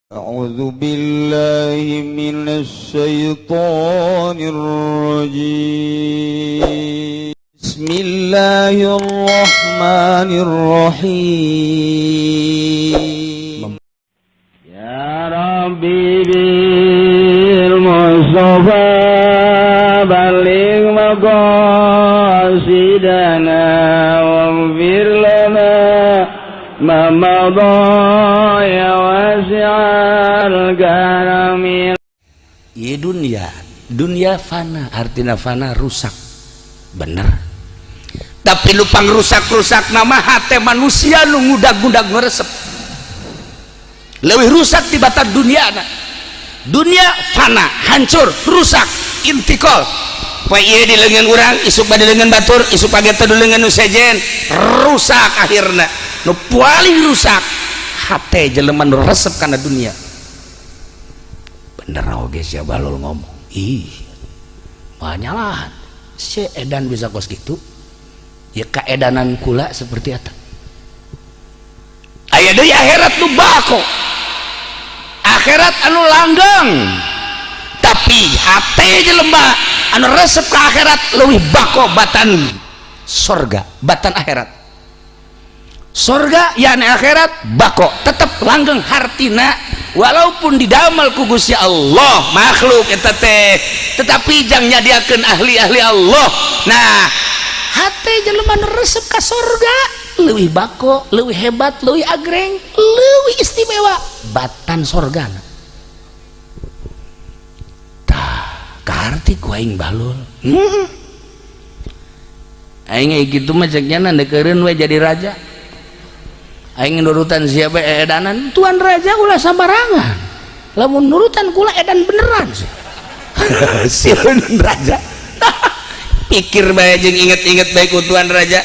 أعوذ بالله من الشيطان الرجيم. بسم الله الرحمن الرحيم. يا ربي بالمصطفى بلغ مقاصدنا واغفر لنا ما مضى يا واسع الكرم. Ieu dunia, dunia fana, artinya fana rusak, bener. Tapi nu pangrusak-rusak nama hate manusia nu ngudag-ngudag ngeresep lebih rusak tibatan dunia. Na dunia fana, hancur, rusak, intikal. Poe ieu di leungeun urang, isuk di leungeun batur, isuk pagi teh di leungeun nu sejen, rusak. Akhirna nu paling rusak hate jelema nu resep kana dunia. Bener oge sia Bahlul ngomong. Ih, nyalahan si edan bisa kos gitu ya, keedanan kula seperti eta. Aya deui akhirat nu bako, akhirat anu langgeng, tapi hate jelema anu resep ke akhirat leuwih bako batan sorga, batan akhirat. Sorga yakni akhirat bako, tetep langgeng hartina, walaupun didamel ku Gusti Allah makhluk eta teh, tetapi jang nyadiakeun ahli-ahli Allah. Nah, hate jelema nu resep ka sorga leuwih bako, leuwih hebat, leuwih agreng, leuwih istimewa batan sorga. Tah, kaharti ku aing Bahlul. Aing kitu mah ceknya ndekeureun we jadi raja. Aing nurutan siapa edanan tuan raja, ulah sambarangan, lamun nurutan kula edan beneran sih. Sieun raja, pikir bae jeung inget-inget bae ku tuan raja.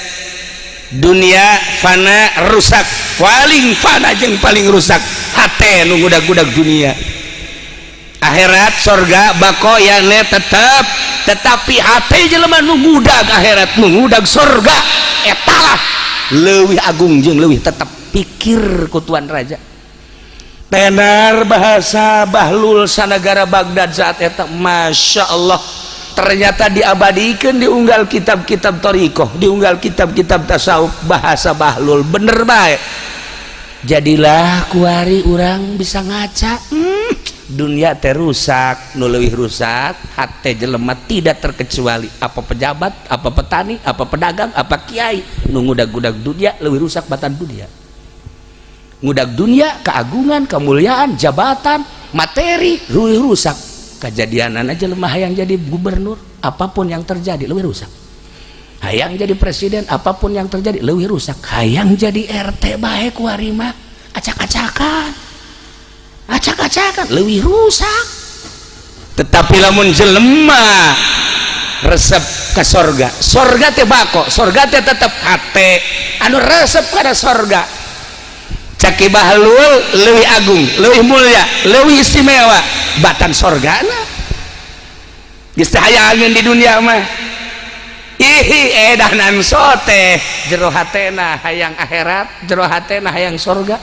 Dunia fana, rusak, paling fana jeung paling rusak hate nu ngudag-gudag dunia. Akhirat sorga bako ya tetep, tetapi hate jelema nu ngudag akhirat, nu ngudag sorga, etalah leuwih agung jeung leuwih tetep. Pikir ku tuan raja, tenar bahasa Bahlul sanagara Baghdad saat eta. Masya Allah, ternyata diabadikan, diunggal kitab-kitab thoriqoh, diunggal kitab-kitab tasawuf, bahasa Bahlul bener baik. Jadilah kuari urang bisa ngaca, dunia teh rusak, nu leuwih rusak hate jelema, tidak terkecuali apa pejabat, apa petani, apa pedagang, apa kiai. Nu ngudag-gudag dunia leuwih rusak batan dunia. Ngudag dunia, keagungan, kemuliaan, jabatan, materi, leuwih rusak. Kejadianan aja lemah, hayang jadi gubernur, apapun yang terjadi lebih rusak. Hayang jadi presiden, apapun yang terjadi lebih rusak. Hayang jadi RT bae kuari mah acak-acakan, acak-acakan, lebih rusak. Tetapi lamun jelema resep ke sorga, sorga teh bako, sorga teh tetep. Hate anu resep pada sorga, cek Ki Bahlul, lebih agung, lebih mulia, lebih istimewa batan sorgana. Geus teh hayangeun di dunia mah. Ih, edanan sote, jero hatena hayang akhirat, jero hatena hayang sorga.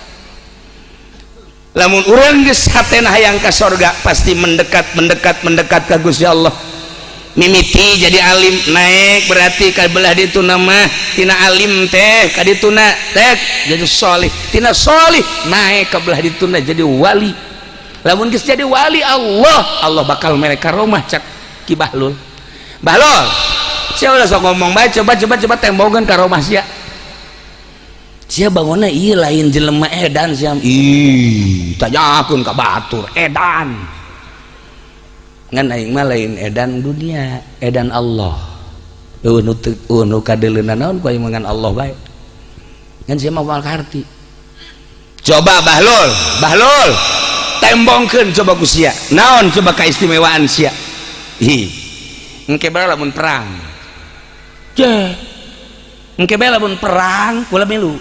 Lamun urang geus hatena hayang ka sorga, pasti mendekat, mendekat, mendekat ka Gusti Allah. Mimiti jadi alim, naik berarti ka belah ditu nama, tina alim teh ka dituna teh jadi solih, tina solih naik ka belah dituna jadi wali. Lamun geus jadi wali Allah, Allah bakal mere karomah. Cak Ki Bahlul, "Bahlul, sia ulah sok ngomong bae, coba, coba, coba tembongan karomah sia. Sia bangunna ieu lain jelema edan sia." Ih, tanyakeun ka batur, edan. Ngan aing mah lain edan dunia, edan Allah. Eueuh nu teu, eueuh nu kadeuleuna naon ku aing mah, ngan Allah bae. Ngan sia mah moal kaharti. Coba Bahlul, Bahlul, tembongkeun coba ku sia naon coba kaistimewaan sia. Ih, engke bae lamun perang je, engke bae lamun perang kula milu.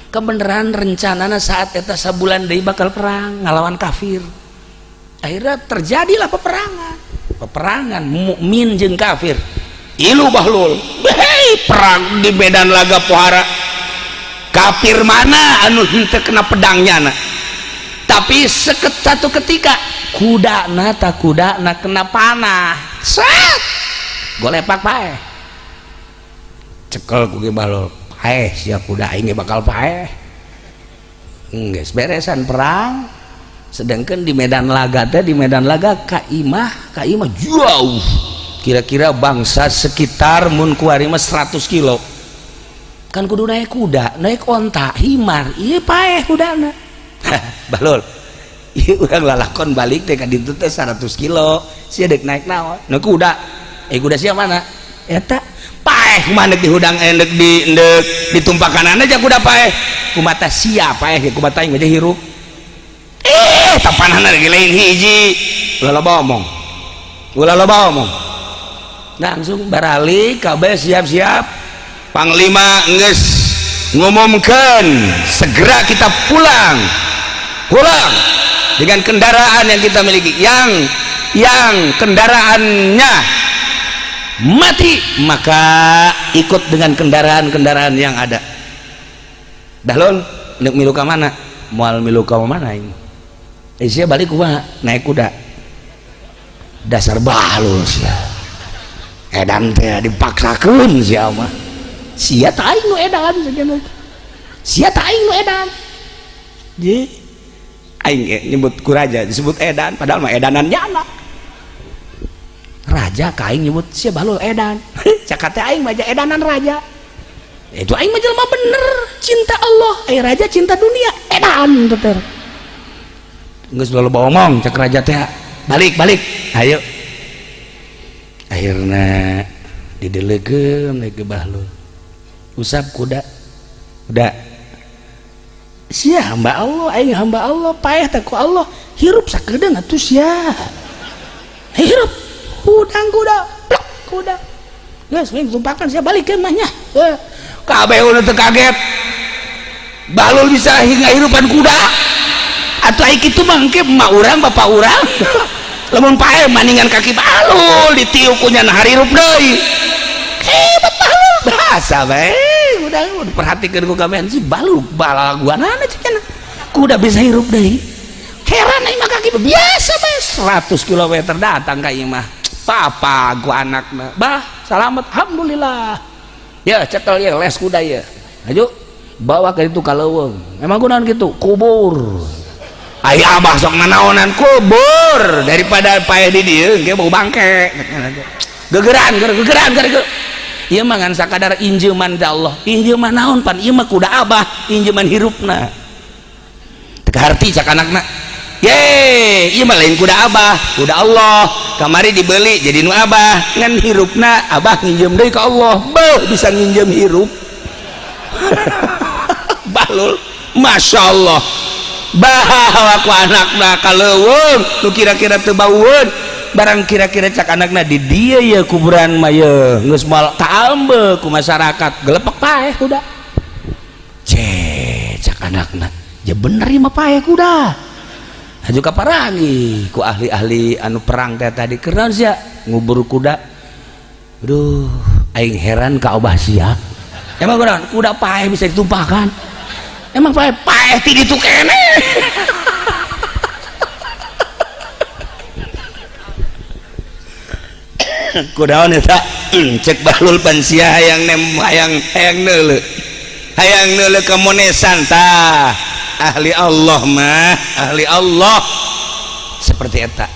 Kebenaran rencanana saat eta sabulan deui bakal perang ngalawan kafir. Akhirnya terjadilah peperangan, peperangan mukmin jeung kafir. Ilu Bahlul, hei, perang di medan laga pohara. Kafir mana anu henteu kena pedangnya na? Tapi satu ketika kudana tak kudana kena panah, set golepak paeh. Cekel ku Ki Bahlul, paeh sia kuda aing bakal paeh. Geus beresan perang. Sedangkan di medan laga teh, di medan laga ka imah jauh. Kira-kira bangsa sekitar mun kuari mah 100 kilo. Kan kudu naik kuda, naik onta, himar, ieu paeh kudana. Bahlul, ieu urang lalakon balik teh ka ditu teh 100 kilo. Sia deuk naik naon? Naik kuda. Kuda sia mana? Eta paeh kumaha deuk dihudang deuk di deuk ditumpakan aja kuda paeh. Kumata sia paeh kumata aing mah hirup. Tapanana lagi lain hiji. Ulah loba omong. Ulah loba omong. Langsung baralik kabeh siap-siap. Panglima geus ngumumkeun segera kita pulang. Pulang dengan kendaraan yang kita miliki. Yang kendaraannya mati maka ikut dengan kendaraan-kendaraan yang ada. Dahlul nek milu ka mana? Moal milu ka mana ini? Sia balik kumaha? Naik kuda. Dasar bahlul sia. Edan teh dipaksakeun sia mah. Sia teh aing nu edan sakieu. Sia teh aing nu edan. Ye. Aing nyebut ku raja disebut edan padahal mah edanan nyana. Raja ka aing nyebut sia bahlul edan. Cak teh aing mah edanan raja. Itu aing mah jelema bener, cinta Allah, raja cinta dunia, edan teh. Geus loba omong cek raja teh, balik balik, ayo. Akhirna didelegeun we ke Bahlul. Usap kuda. Kuda. Sia hamba Allah, aing hamba Allah, paeh teh ku Allah, hirup sakedeung atuh sia. Hirup hudang kuda, plek kuda. Geus we tumpakan sia balik ke mah nya. Kabeh udah teu kaget. Bahlul bisa hingga hirupan kuda. Atuh ai kitu mah engke emak urang bapak urang. Lamun paeh maningan kaki Bahlul ditiup ku nya harirup deui. Hebat Bahlul. Bahasa bae udah diperhatikeun ku kabehan si Bahlul balaguanana cek cenah. Kuda bisa hirup deui. Heran aing mah kaki biasa bae 100 km datang ka ieu mah. Papa ku anakna. Bah, salamet alhamdulillah. Ya cekel ya les kuda ya. Ayo bawa ke itu ka leuweung. Emang kunaon kitu? Kubur. Ai abah sok nanaonan kubur daripada paeh di dieu engke bau bangke. Gegeran, gegeran, gegeran. Ieu mah ngan sakadar injeuman ti Allah. Injeuman naon pan ieu mah kuda abah, injeuman hirupna. Teu kaharti cak anakna. Ye, ieu mah lain kuda abah, kuda Allah. Kamari dibeli jadi nu abah, ngan hirupna abah nginjem deui ka Allah. Beuh bisa nginjem hirup. Bahlul, Masya Allah. Bawa ku anakna ka leuweung, nu kira-kira teu baueun, barang kira-kira cak anakna di dieu ye kuburan mah ye, geus moal kaambe ku masyarakat, gelepek paeh kuda. Ceh, cak anakna, ya bener ieu mah paeh kuda. Haju kaparangi ku ahli-ahli anu perang teh tadi keur sia ngubur kuda. Aduh, aing heran ka abah sia. Emang kunaon kuda paeh bisa ditumpahkan? Emang paeh paeh ti ditu keneh. Kudaon eta cek Bahlul pan sia hayang nem hayang hayang neuleuh. Hayang neuleuh ka monesan tah. Ahli Allah mah, ahli Allah seperti eta.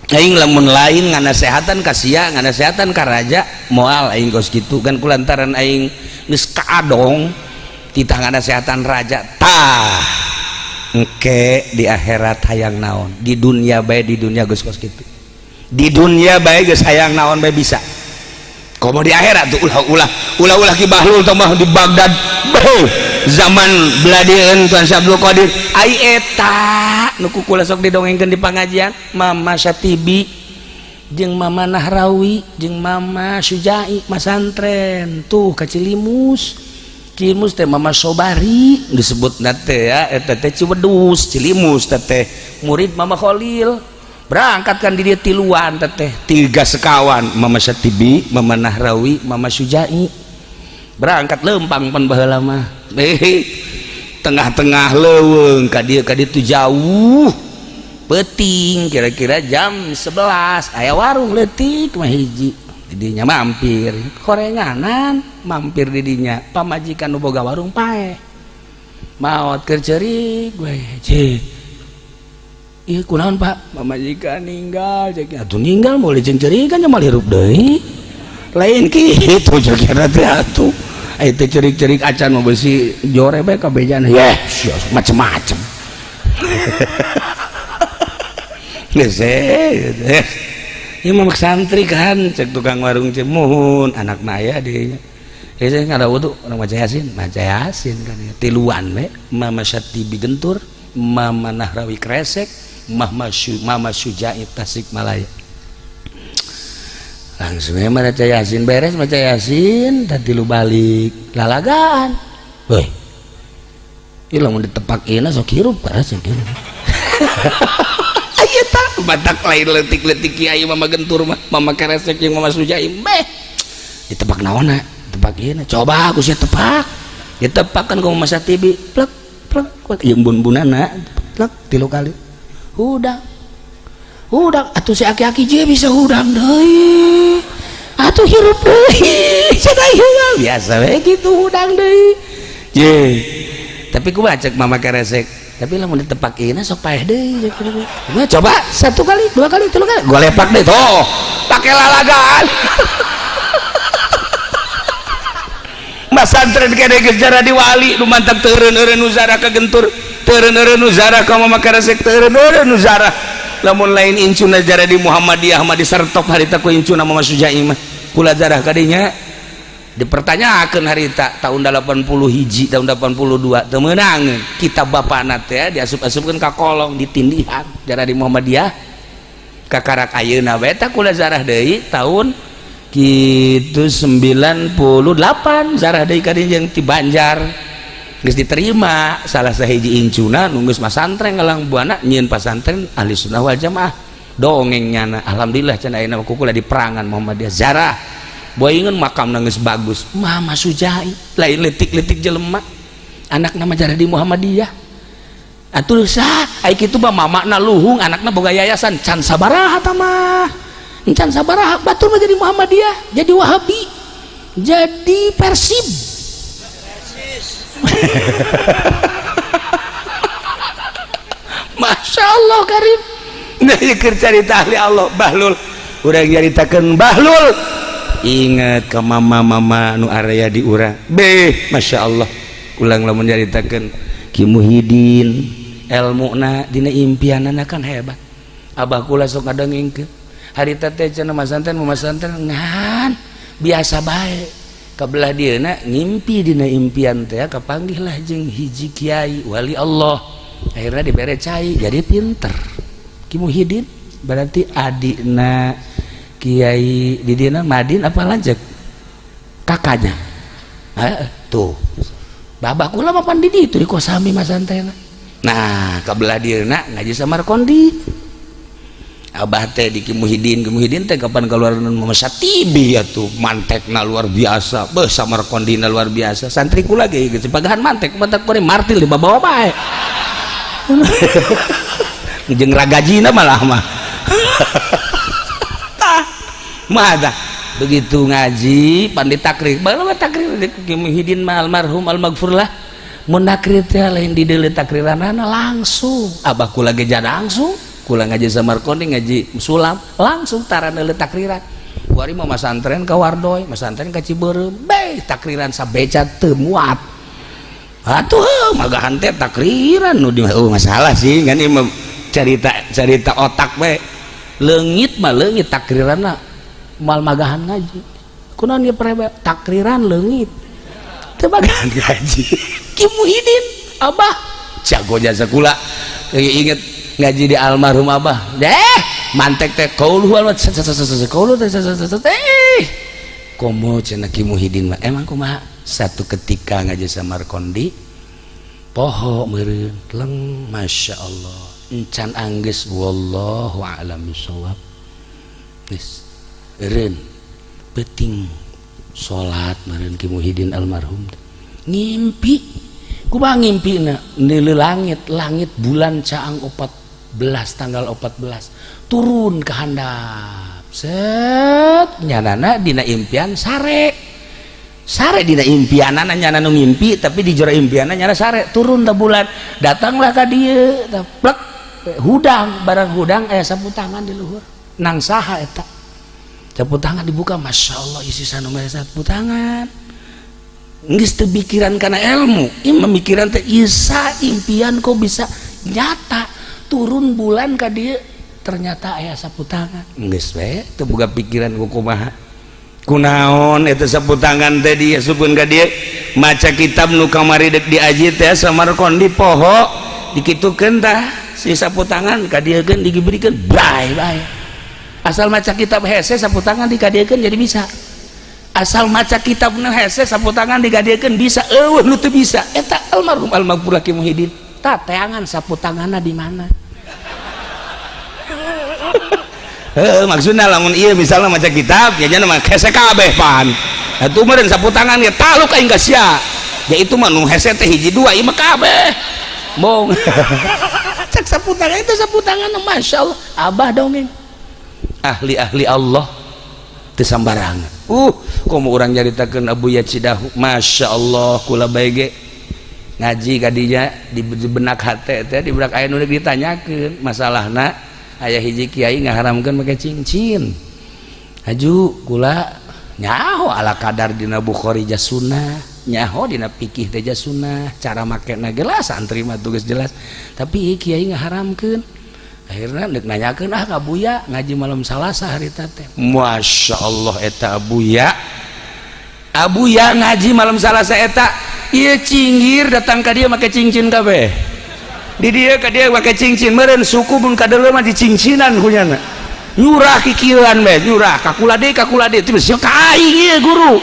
Aing lamun lain nganasehatan ka sia, nganasehatan ka raja, moal aing kos kitu kan kulantaran aing geus kaadong titah nganasehatan raja tah. Engke di akhirat hayang naon, di dunia bae di dunia geus kos kitu. Di dunia bae geus hayang naon bae bisa. Komo di akhirat tuh ulah-ulah, ulah-ulah Ki Bahlul teh mah di Baghdad. Beuh, zaman beladieun Tuan Syekh Abdul Qadir. Ai eta nu ku kula sok didongengkeun di pangajian, Mama Syatibi jeung Mama Nahrawi jeung Mama Sujai masantren tuh ka Cilimus. Cilimus teh Mama Sobari disebutna teh ya, eta teh Ciwedus, Cilimus teh murid Mama Khalil. Berangkat kan di dia tiluan teteh tiga sekawan, Mama Syatibi, Mama Nahrawi, Mama Sujai. Berangkat lempang pan baheula mah. tengah-tengah leuweung ka dieu ka ditu jauh peuting kira-kira jam 11 aya warung leutik mah hiji didinya mampir korenganan mampir didinya pamajikan nu boga warung paeh maot keur ceurik we cik ieu kunaon Pak pamajikan ninggal cek atuh ninggal moal jeung ceurikan moal hirup deui lain kitu cek teh atuh aya teh ceurik-ceurik acan mah beusi jore bae kabejana yeh macem-macem geus ieu mah santri kan cek tukang warung cek muhun anakna aya dieu nya geus ngada wudu urang maca yasin kan tiluan we Mama Syatibi Gentur Mama Nahrawi Kresek Mama Sujai Tasikmalaya langsung we maca yasin beres maca yasin tadi lu balik lalagaan woi ieu lamun ditepak ieu sok hirup paras sok hirup aya tah batak lain leutik-leutik kiai Mama Gentur mah Mama Kresek jeung Mama Sujai meh ditepak naonna tepak ieu coba aku sia tepak ditepak kan ku Mama Satibi plek plek ieu bun-bunana plek 3 kali hudang hudang atuh si aki-aki je bisa hudang deui atuh hirup deui cenah ieu biasa we kitu hudang deui je tapi kumaha cek Mama Keresek tapi lamun ditepak ieu sok paeh deui coba 1 kali 2 kali 3 kali gua lepak deui tuh pake lalagaan masantren kene geus jadi wali nu mantak teureun-eureun nu zarah ka Gentur teureun-eureun nu zarah ka Mama Keresek teureun-eureun nu zarah lamun lain incuna jarah di Muhammadiyah mah disertop harita ku incuna Mama Sujai mah kula zarah kadinya dipertanyakeun harita tahun 81 tahun 82 teu meunangeun kitab bapana teh diasup-asupkeun ka kolong ditindihan jarah di Muhammadiyah kakarak ayeuna we tah kula zarah deui tahun kitu 98 zarah deui ka dieu jeung ti Banjar geus diterima salah sahiji incuna nu geus masantren ngalang buana nyieun pasantren ahli sunnah wal jamaah dongeng nyana alhamdulillah cenah ayeuna kukula di perangan Muhammadiyah zarah boingeun makamna geus bagus Mama Sujai lain leutik-leutik jelema anakna mah jarah di Muhammadiyah atuh sah ai kitu mah mamana luhung anakna boga yayasan can sabaraha tah mah can sabaraha batur mah jadi Muhammadiyah jadi Wahabi jadi Persib. Masya Allah karim. Nah keur carita ahli Allah Bahlul urang nyaritakeun Bahlul ingat ke mama-mama nu area di urang beh Masya Allah ulang lamun nyaritakeun Ki Muhyiddin elmuna dina impianana kan hebat abah kula sok ngadongengkeun harita teh cenah masantren ngan biasa bae kabelah dieuna ngimpi dina impian teh kapanggihlah jeung hiji kiai wali Allah akhirnya dibere cai jadi pinter Ki Muhyiddin berarti adikna kiai di dina Madin apa lanjut kakaknya tuh babah kula mah pan di ditu di kosami masantren nah kabelah dieuna ngaji Samarkondi abah teh di Ki Muhyiddin, Ki Muhyiddin teh kapan keluar Mama Satibi atuh mantekna luar biasa beuh Samarkondina luar biasa santri kula ge geus pagahan mantek mantek kore martil dibawa bae jeung ragajina malah mah tah mah tah begitu ngaji pan ditakrir bae takrir Ki Muhyiddin mah almarhum almaghfurlah mun nakrir teh lain di deuleu takriranana langsung abah kula ge langsung kula ngaji Samarkondi ngaji sulam langsung tara neuleuh takriran kuari mah masantren ka Wardoy masantren ka Cibeureum beh takriran sabeca teu muat atuh magahan teh takriran nu di oh masalah sih kan ieu carita carita otak bae leungit mah leungit takriranna moal magahan ngaji kunaon ieu prebe takriran leungit teu magahan ngaji Ki Muhyiddin abah jago jasa kula inget ngaji di almarhum abah deh mantek teh kauluh almat kauluh teh komo cenah Ki Muhyiddin mah emang kumaha satu ketika ngaji Samarkondi poho meureun leng Masya Allah encan anggeus wallahu a'lam bishawab geus eureun peuting salat meureun Ki Muhyiddin almarhum ngimpi Kumaha ngimpina nilai langit, langit bulan caang 14 tanggal 14 turun ke handap. Set nyanana dina impian sare. Sare dina impianana nyana nu ngimpi tapi di jero impianna nyana sare turun ta bulan. Datanglah ka dieu tah plek hudang barang hudang aya sapu tangan di luhur. Nang saha eta? Sapu tangan dibuka, Masya Allah isi sanu mah sapu tangan. Geus teu pikiran kana ilmu, ieu memikiran teh isa impian kok bisa nyata turun bulan ka dieu ternyata aya sapu tangan. Geus we teu boga pikiran ku kumaha. Kunaon eta sapu tangan teh diasupkeun ka dieu maca kitab nu kamari deuk diaji teh Samarkandi poho dikitukeun tah si sapu tangan ka dieu keun digibrikeun bae bae. Asal maca kitab hese sapu tangan dikadiekeun jadi bisa. Asal maca kitab nu hese sapu tangan digadiekeun bisa, eueuh nu teu bisa. Eta almarhum almaghfurlah Ki Muhyiddin. Tah teangan sapu tanganna di mana? Heuh, maksudna lamun ieu misalna maca kitab nya mah hese kabeh pan. Atuh meureun sapu tangan ge taluk aing ka sia. Ya itu mah nu hese teh hiji dua ieu mah kabeh. Bong. Cek sapu tangan itu sapu tangan masyaallah abah dongeng. Ahli-ahli Allah teu sambarangan. Komo urang nyaritakeun Abu Yacidahu, Masya Allah kula bae ge ngaji kadinya di benak hate teh di benak aya nu ditanyakeun masalahna aya hiji kiai ngaharamkeun make cincin. Haju kula nyaho ala kadar dina Bukhari sunnah, nyaho dina fikih teh sunnah, cara makena ge lah santri mah tugas jelas. Tapi kiai ngaharamkeun. Akhirnya dek nanyakeun ah ka Buya ngaji malam Salasa harita teh. Masya Allah eta Abuya. Abuya ngaji malam Salasa eta ieu cinggir datang ka dieu make cincin kabeh. Di dieu ka dieu make cincin meureun suku mun kadeuleu mah dicincinan kunyana. Nyurah kikieuan bae, nyurah kakula deui teh sia ka aing ieu guru.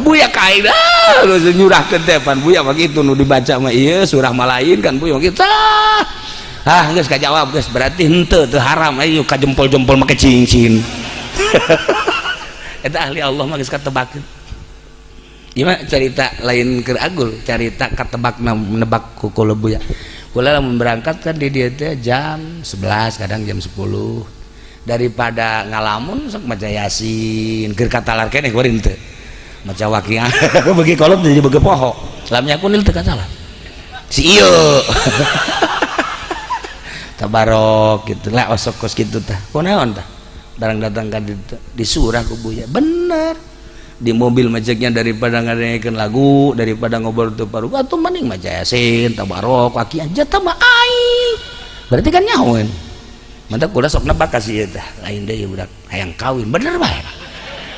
Buya ka aing ah nyurahkeun teh pan Buya mah kitu nu dibaca mah ieu surah malain kan Buya mah kitu. Ah geus kajawab geus berarti henteu teu haram ayo ka jempol-jempol make cincin. Eta ahli Allah mah geus katebakeun. Ieu mah carita lain keur agul, carita katebak nebak ku Buya. Kula lamun berangkat kan di dieu teh jam 11 kadang jam 10. Daripada ngalamun sok maca Yasin keur katalar keneh kuring teu. Maca waqiah beuki kolot jadi beuki poho. Lamnya kunil teu katalar. Si ieu. Tabarok gitu lah osok kos gitu tah kunaon tah barang datang ka disurah ku Buya bener di mobil macetnya daripada ngadengekeun lagu daripada ngobrol teu paruh atuh mending maca Yasin tabarok waqiah jatah mah aing berarti kan nyahoeun mantap kula sok nebak ka si ieu tah lain deui budak hayang kawin bener bae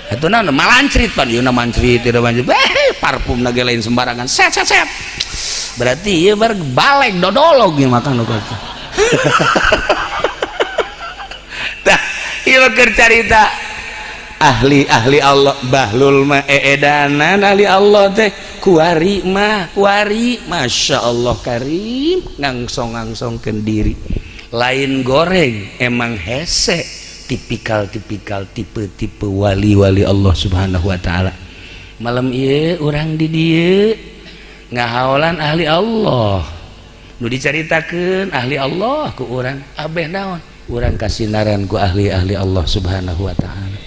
atuh naon malancrit pan ieu na mancrit ieu mancrit parfum na ge lain sembarangan set set set berarti ieu bar balek dodolog ieu makan nu Tah, ieu keur carita ahli-ahli Allah bahlul mah eedanan ahli Allah teh kuari mah kuari Masya Allah karim ngangsong-ngangsongkeun diri lain goreng emang hese tipikal-tipikal tipe-tipe wali-wali Allah Subhanahu wa taala. Malam ieu urang di dieu ngahaolan ahli Allah nu dicaritakeun ahli Allah ku urang abeh naon urang kasinaran ku ahli-ahli Allah Subhanahu wa taala.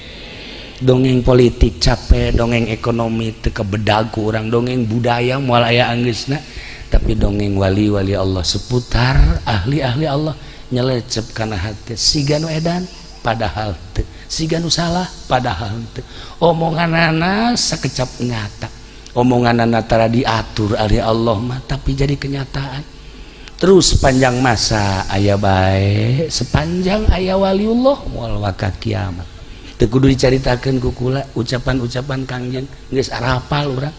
Dongeng politik capek, dongeng ekonomi teu kebedag ku urang, dongeng budaya moal aya anggeusna, tapi dongeng wali-wali Allah seputar ahli-ahli Allah nyelecep kana hati siga nu edan padahal teu, siga nu salah padahal teu, omonganana sakecap nyata, omonganana tara diatur ahli Allah mah tapi jadi kenyataan. Terus sepanjang masa aya bae, sepanjang aya waliullah moal waka kiamat. Teu kudu dicaritakeun ku kula ucapan-ucapan Kangjeng geus arapal urang.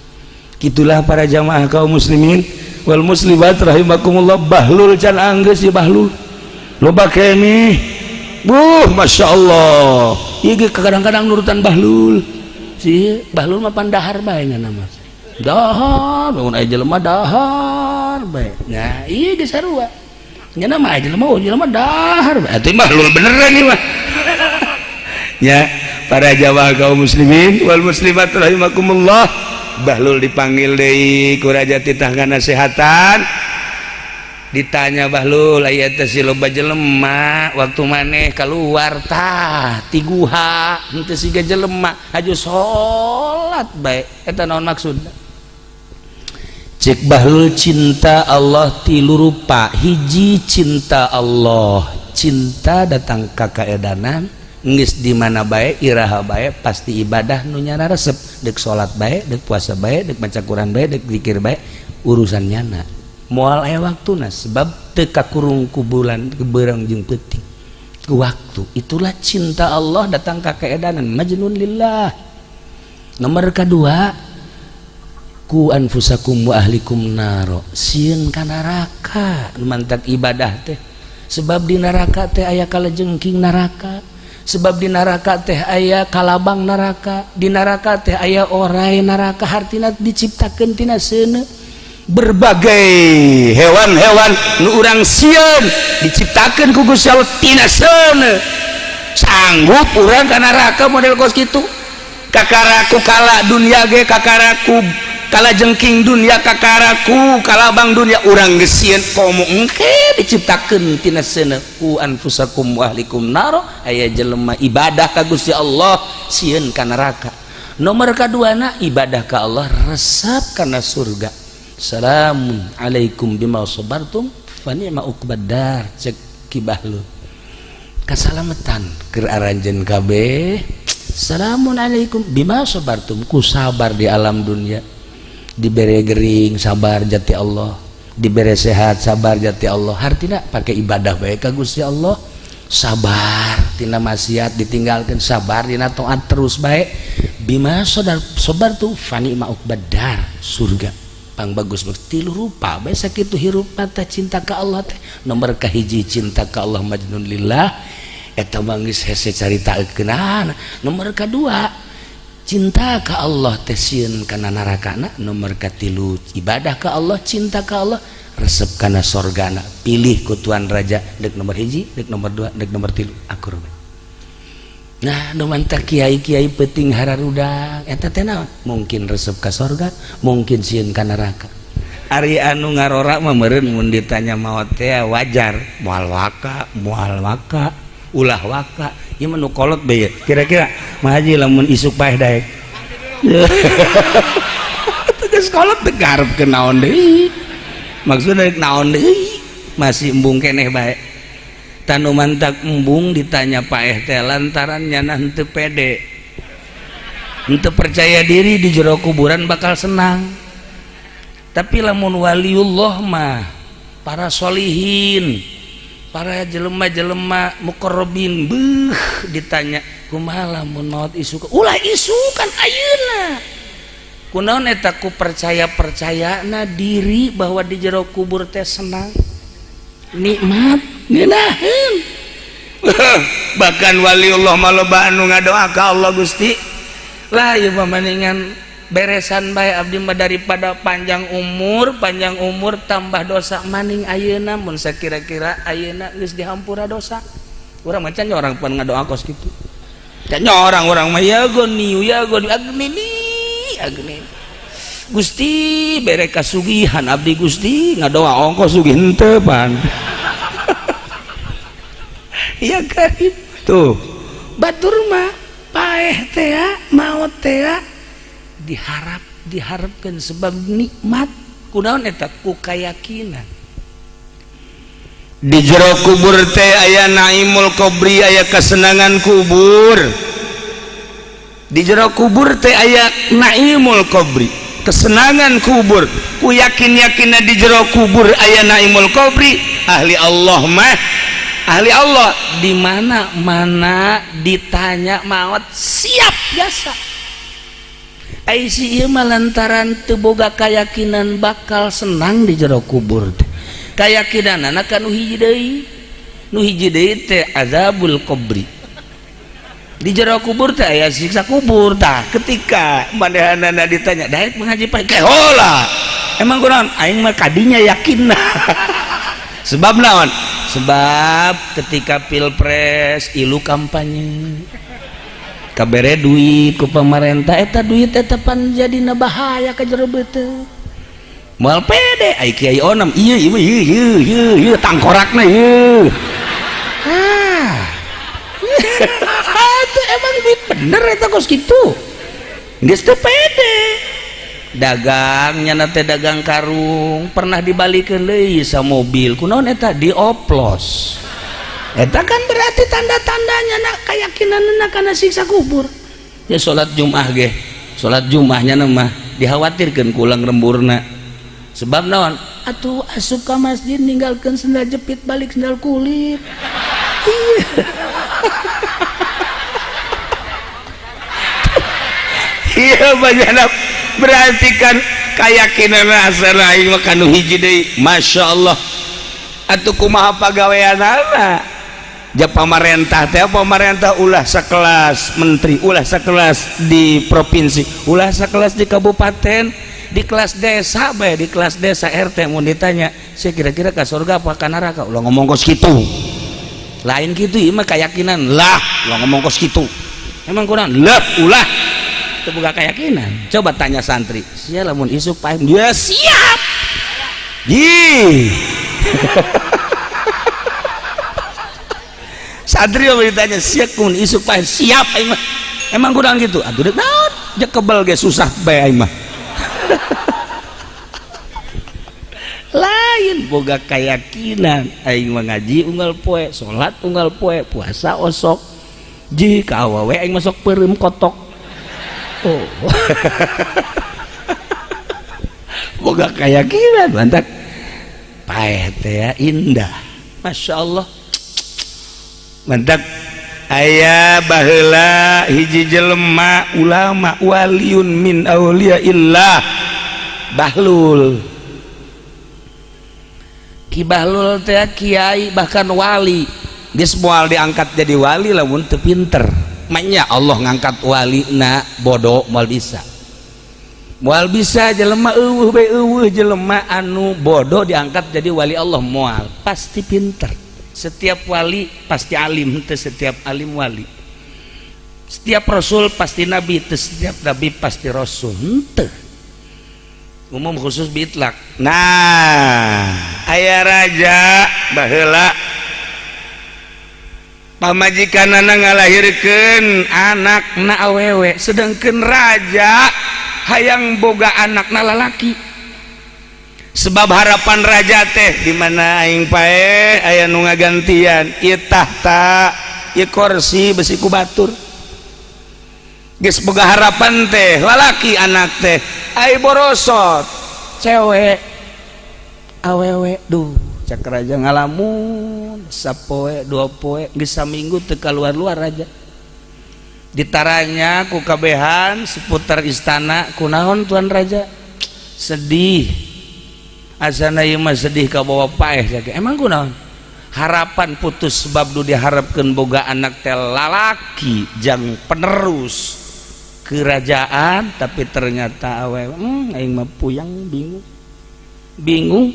Kitulah para jamaah kaum muslimin wal muslimat rahimakumullah bahlul can anggeus ieu bahlul. Loba keneh. Buh masyaallah. Ieu ge kadang-kadang nurutan bahlul. Si bahlul mah pandahar bae nya mah. Dahar, bangun aya jelema dahar bae. Nah, ieu geus sarua. Nya mah aya jelema, oh jelema dahar bae. Atuh mah bahlul beneran ieu mah. Ya, para jamaah kaum muslimin wal muslimat rahimakumullah. Bahlul dipanggil deui ku raja, titah nasehatan. Ditanya Bahlul, "Aya teh si loba jelema waktu maneh keluar tah ti guha henteu siga jelema, aju salat bae, eta naon maksudna?" Cek Bahlul, "Cinta Allah tilu rupa. Hiji, cinta Allah, cinta datang ka kaedanan. Geus di mana bae, iraha bae, pasti ibadah nu nyana resep, dek salat bae, dek puasa bae, dek maca Quran bae, dek zikir bae, urusan nyana moal aya waktuna sebab teu kakurung ku bulan beurang jeung peuting waktu. Itulah cinta Allah datang ka keedanan, majnun lillah. Nomor kedua, qu anfusakum wa ahlikum naro, sieun ka neraka. Mantak ibadah teh, sebab di neraka teh aya kalajengking neraka, sebab di neraka teh aya kalabang neraka, di neraka teh aya orai neraka, hartina diciptakeun tina seuneu. Berbagai hewan-hewan nu urang sieun diciptakeun ku Gusti Allah tina seuneu. Sanggup urang ka neraka model kos kitu? Kakara ku kala dunia ge, kakara ku kalajengking dunia, kakara ku kalabang dunia, urang geus sieun, komo engke diciptakeun tina seuneu. Qu anfusakum wa ahlikum naro. Aya jelema ibadah ka Gusti Allah sieun ka neraka. Nomor kaduana, ibadah ka Allah resep kana surga. Salamun alaikum bima sabartum fa ni'ma uqbad dar. Cek Ki Bahlul, kasalamatan keur aranjeun kabeh. Salamun alaikum bima sabartum, ku sabar di alam dunia. Dibere gering sabar jati Allah, dibere sehat sabar jati Allah, hartina pakai ibadah baik ka Gusti Allah, sabar tina maksiat ditinggalkan, sabar dina taat terus baik. Bima sabar sabartum fa ni'ma uqbad dar, surga pang bagus. Tilu rupa bae sakitu hirup mata cinta ka Allah teh. Nomor kahiji, cinta ka Allah majnun lillah, eta mah geus hese caritakeunana. Nomor kadua, cinta ka Allah teh sieun kana narakana. Nomor katilu, ibadah ka Allah, cinta ka Allah, resep kana sorgana. Pilih ku tuan raja, dek nomor hiji, dek nomor dua, dek nomor tilu, akur bae. Nah, nu mantak kiai-kiai penting hararudang eta teh naon? Mungkin resep ka sorga, mungkin sieun ka neraka. Ari anu ngarora mah meureun mun ditanya maot teh wajar, moal waka, moal waka, ulah waka. Ieu mah nu kolot bae. Kira-kira Mah Haji lamun isuk paeh daek. Geus kolot teu garepkeun naon deui. Maksudna naon deui? Masih embung keneh bae. Tanu mantak embung ditanya paeh teh lantaran nyana henteu pede, henteu percaya diri di jero kuburan bakal senang. Tapi lamun waliullah mah, para solihin, para jelema-jelema muqarrabin, beuh, ditanya kumaha lamun maot isuk, ulah isukan, ayeuna. Kunaon eta? Ku percaya-percayana diri bahwa di jero kubur teh senang, nikmat, ngeunaheun. Bahkan waliullah mah loba anu ngadoa ka Allah, "Gusti lah, ieu mah mendingan beresan bae abdi mah daripada panjang umur, panjang umur tambah dosa. Maning ayeuna mun sakira-kira ayeuna geus dihampura dosa." Urang mah can orang pan ngadoa kos kitu, can orang. Urang mah ya goni, ya goni, agni agni, Gusti bere kasugihan abdi, Gusti. Ngadoa ongko sugih henteu pan. Ya karib tuh batur mah paeh teh, maot teh diharap, diharapkan sebab nikmat. Kunaon eta? Ku kayakinan di jero kubur teh aya naimul qabri, aya kesenangan kubur. Di jero kubur teh aya naimul qabri, kesenangan kubur. Ku yakin yakinna di jero kubur aya naimul qabri, ahli Allah mah, ahli Allah di mana mana ditanya maut siap biasa. Ai si ieu mah lantaran teu boga keyakinan bakal senang di jero kubur teh. Keyakinanana ka nu hiji deui, nu hiji deui teh azabul qabri, di jero kubur teh aya siksa kubur. Tah, ketika manehanana ditanya daek mengaji paeh heula, emang kunaon? Aing mah kadinya yakin. Sebab naon? Sebab ketika pilpres ilu kampanye. Kabere duit ku pemerintah, eta duit eta pan jadina bahaya ka jero beuteung. Moal pede ai kiai onem, ieu ieu ieu ieu ieu ieu tangkorakna ieu. Ah. Itu emang duit bener eta kos kitu. Geus teu pede. Dagangnya nate dagang karung pernah dibalikeun deui sa mobil, kunaon eta dioplos. Eta kan berarti tanda-tandanya nak keyakinanna kana siksa kubur. Ya salat Jumat ge, salat Jumatnya mah dikhawatirkeun kulang remburna. Sebab naon? Atuh asup ka masjid ninggalkeun sendal jepit balik sendal kulit. Iya banyak berarti kan keyakinan asal aing mah kanu hiji deui. Masya Allah. Atuh kumaha pagaweanana? Ja pamarentah teh pamarentah ulah sakelas menteri, ulah sakelas di provinsi, ulah sakelas di kabupaten, di kelas desa bae, di kelas desa RT mun ditanya, "Sia kira-kira ka surga apa ka neraka?" Ulah ngomong kos kitu. Lain kitu ieu mah keyakinan. Lah, ulah ngomong kos kitu. Emang kurang? Lah, ulah. Teu boga keyakinan. Coba tanya santri, sia lamun isuk paeh, dia siap. Ih. Santri mah ditanya, sia kun isuk paeh, siap aing mah. Emang kurang gitu? Atuh deuk naon? Ja kebel ge susah bae aing mah. Lain boga keyakinan aing mah ngaji unggal poe, salat unggal poe, puasa osok. Ji ka awewe aing masuk peureum kotok. Oh. Boga keyakinan mantak paeh teh ya indah. Masya Allah. Mantak aya baheula hiji jelema ulama waliun min auliyaillah Bahlul. Ki Bahlul teh kiai bahkan wali. Geus moal diangkat jadi wali lamun teu pinter. Manya Allah ngangkat wali na bodoh moal bisa. Moal bisa jelema eueuh bae eueuh jelema anu bodoh diangkat jadi wali Allah moal, pasti pinter. Setiap wali pasti alim, teu setiap alim wali. Setiap rasul pasti nabi, teu setiap nabi pasti rasul. Henteu. Umum khusus biitlak. Nah, aya raja baheula pamajikanana ngalahirkeun anakna awewe, sedangkeun raja hayang boga anakna lalaki. Sebab harapan raja teh di mana aing paeh aya nu ngagantian ieu tahta, ieu kursi besi ku batur. Geus boga harapan teh lalaki anak teh ai borosot cewek awewe. Duh, cak raja ngalamun sapoe dua poe geus saminggu teu kaluar-luar raja. Ditaranya ku kabehan seputar istana, kunaon tuan raja? Sedih. Asana ieu mah sedih ka bawa paeh cak. Emang kunaon? Harapan putus sebab du diharapkeun boga anak teh lalaki jang penerus kerajaan, tapi ternyata awewe. Aing mah puyang bingung. Bingung.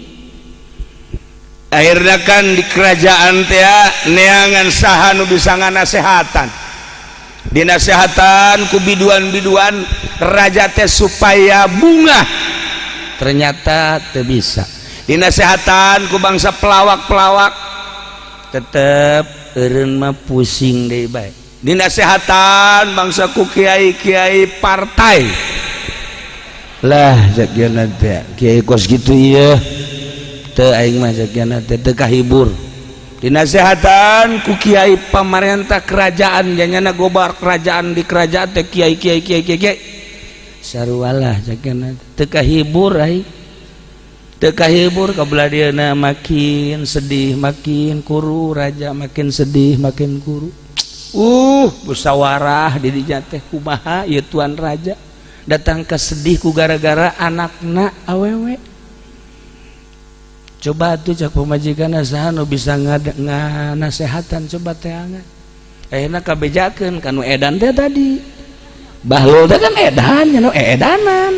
Akhirnya kan di kerajaan teh neangan saha nu bisa nganasehatan. Dinasehatan ku biduan-biduan raja teh supaya bunga, ternyata teu bisa. Dinasehatan ku bangsa pelawak-pelawak, tetep eureun mah pusing deui bae. Dinasehatan bangsa ku kiai-kiai partai. Lah jagiana teh kiai kos kitu ieu teu aing mah jagiana teh teu kahibur. Dinasehatan ku kiai pamarentah kerajaan, janyana gobar kerajaan di kerajaan teh kiai kiai kiai kiai kiai sarualah jagiana teu kahibur aing. Teu kahibur ka belah dieuna makin sedih makin kuru raja, makin sedih makin kuru. Musyawarah di dinya teh kumaha ieu tuan raja datang ke sedih ku gara-gara anakna awewe. Coba tuh cak pamajikan saha nu bisa nganasehatan coba teangan. Ayeuna kabejakeun kanu edan teh tadi. Bahlul teh kan edan nya nu edanan.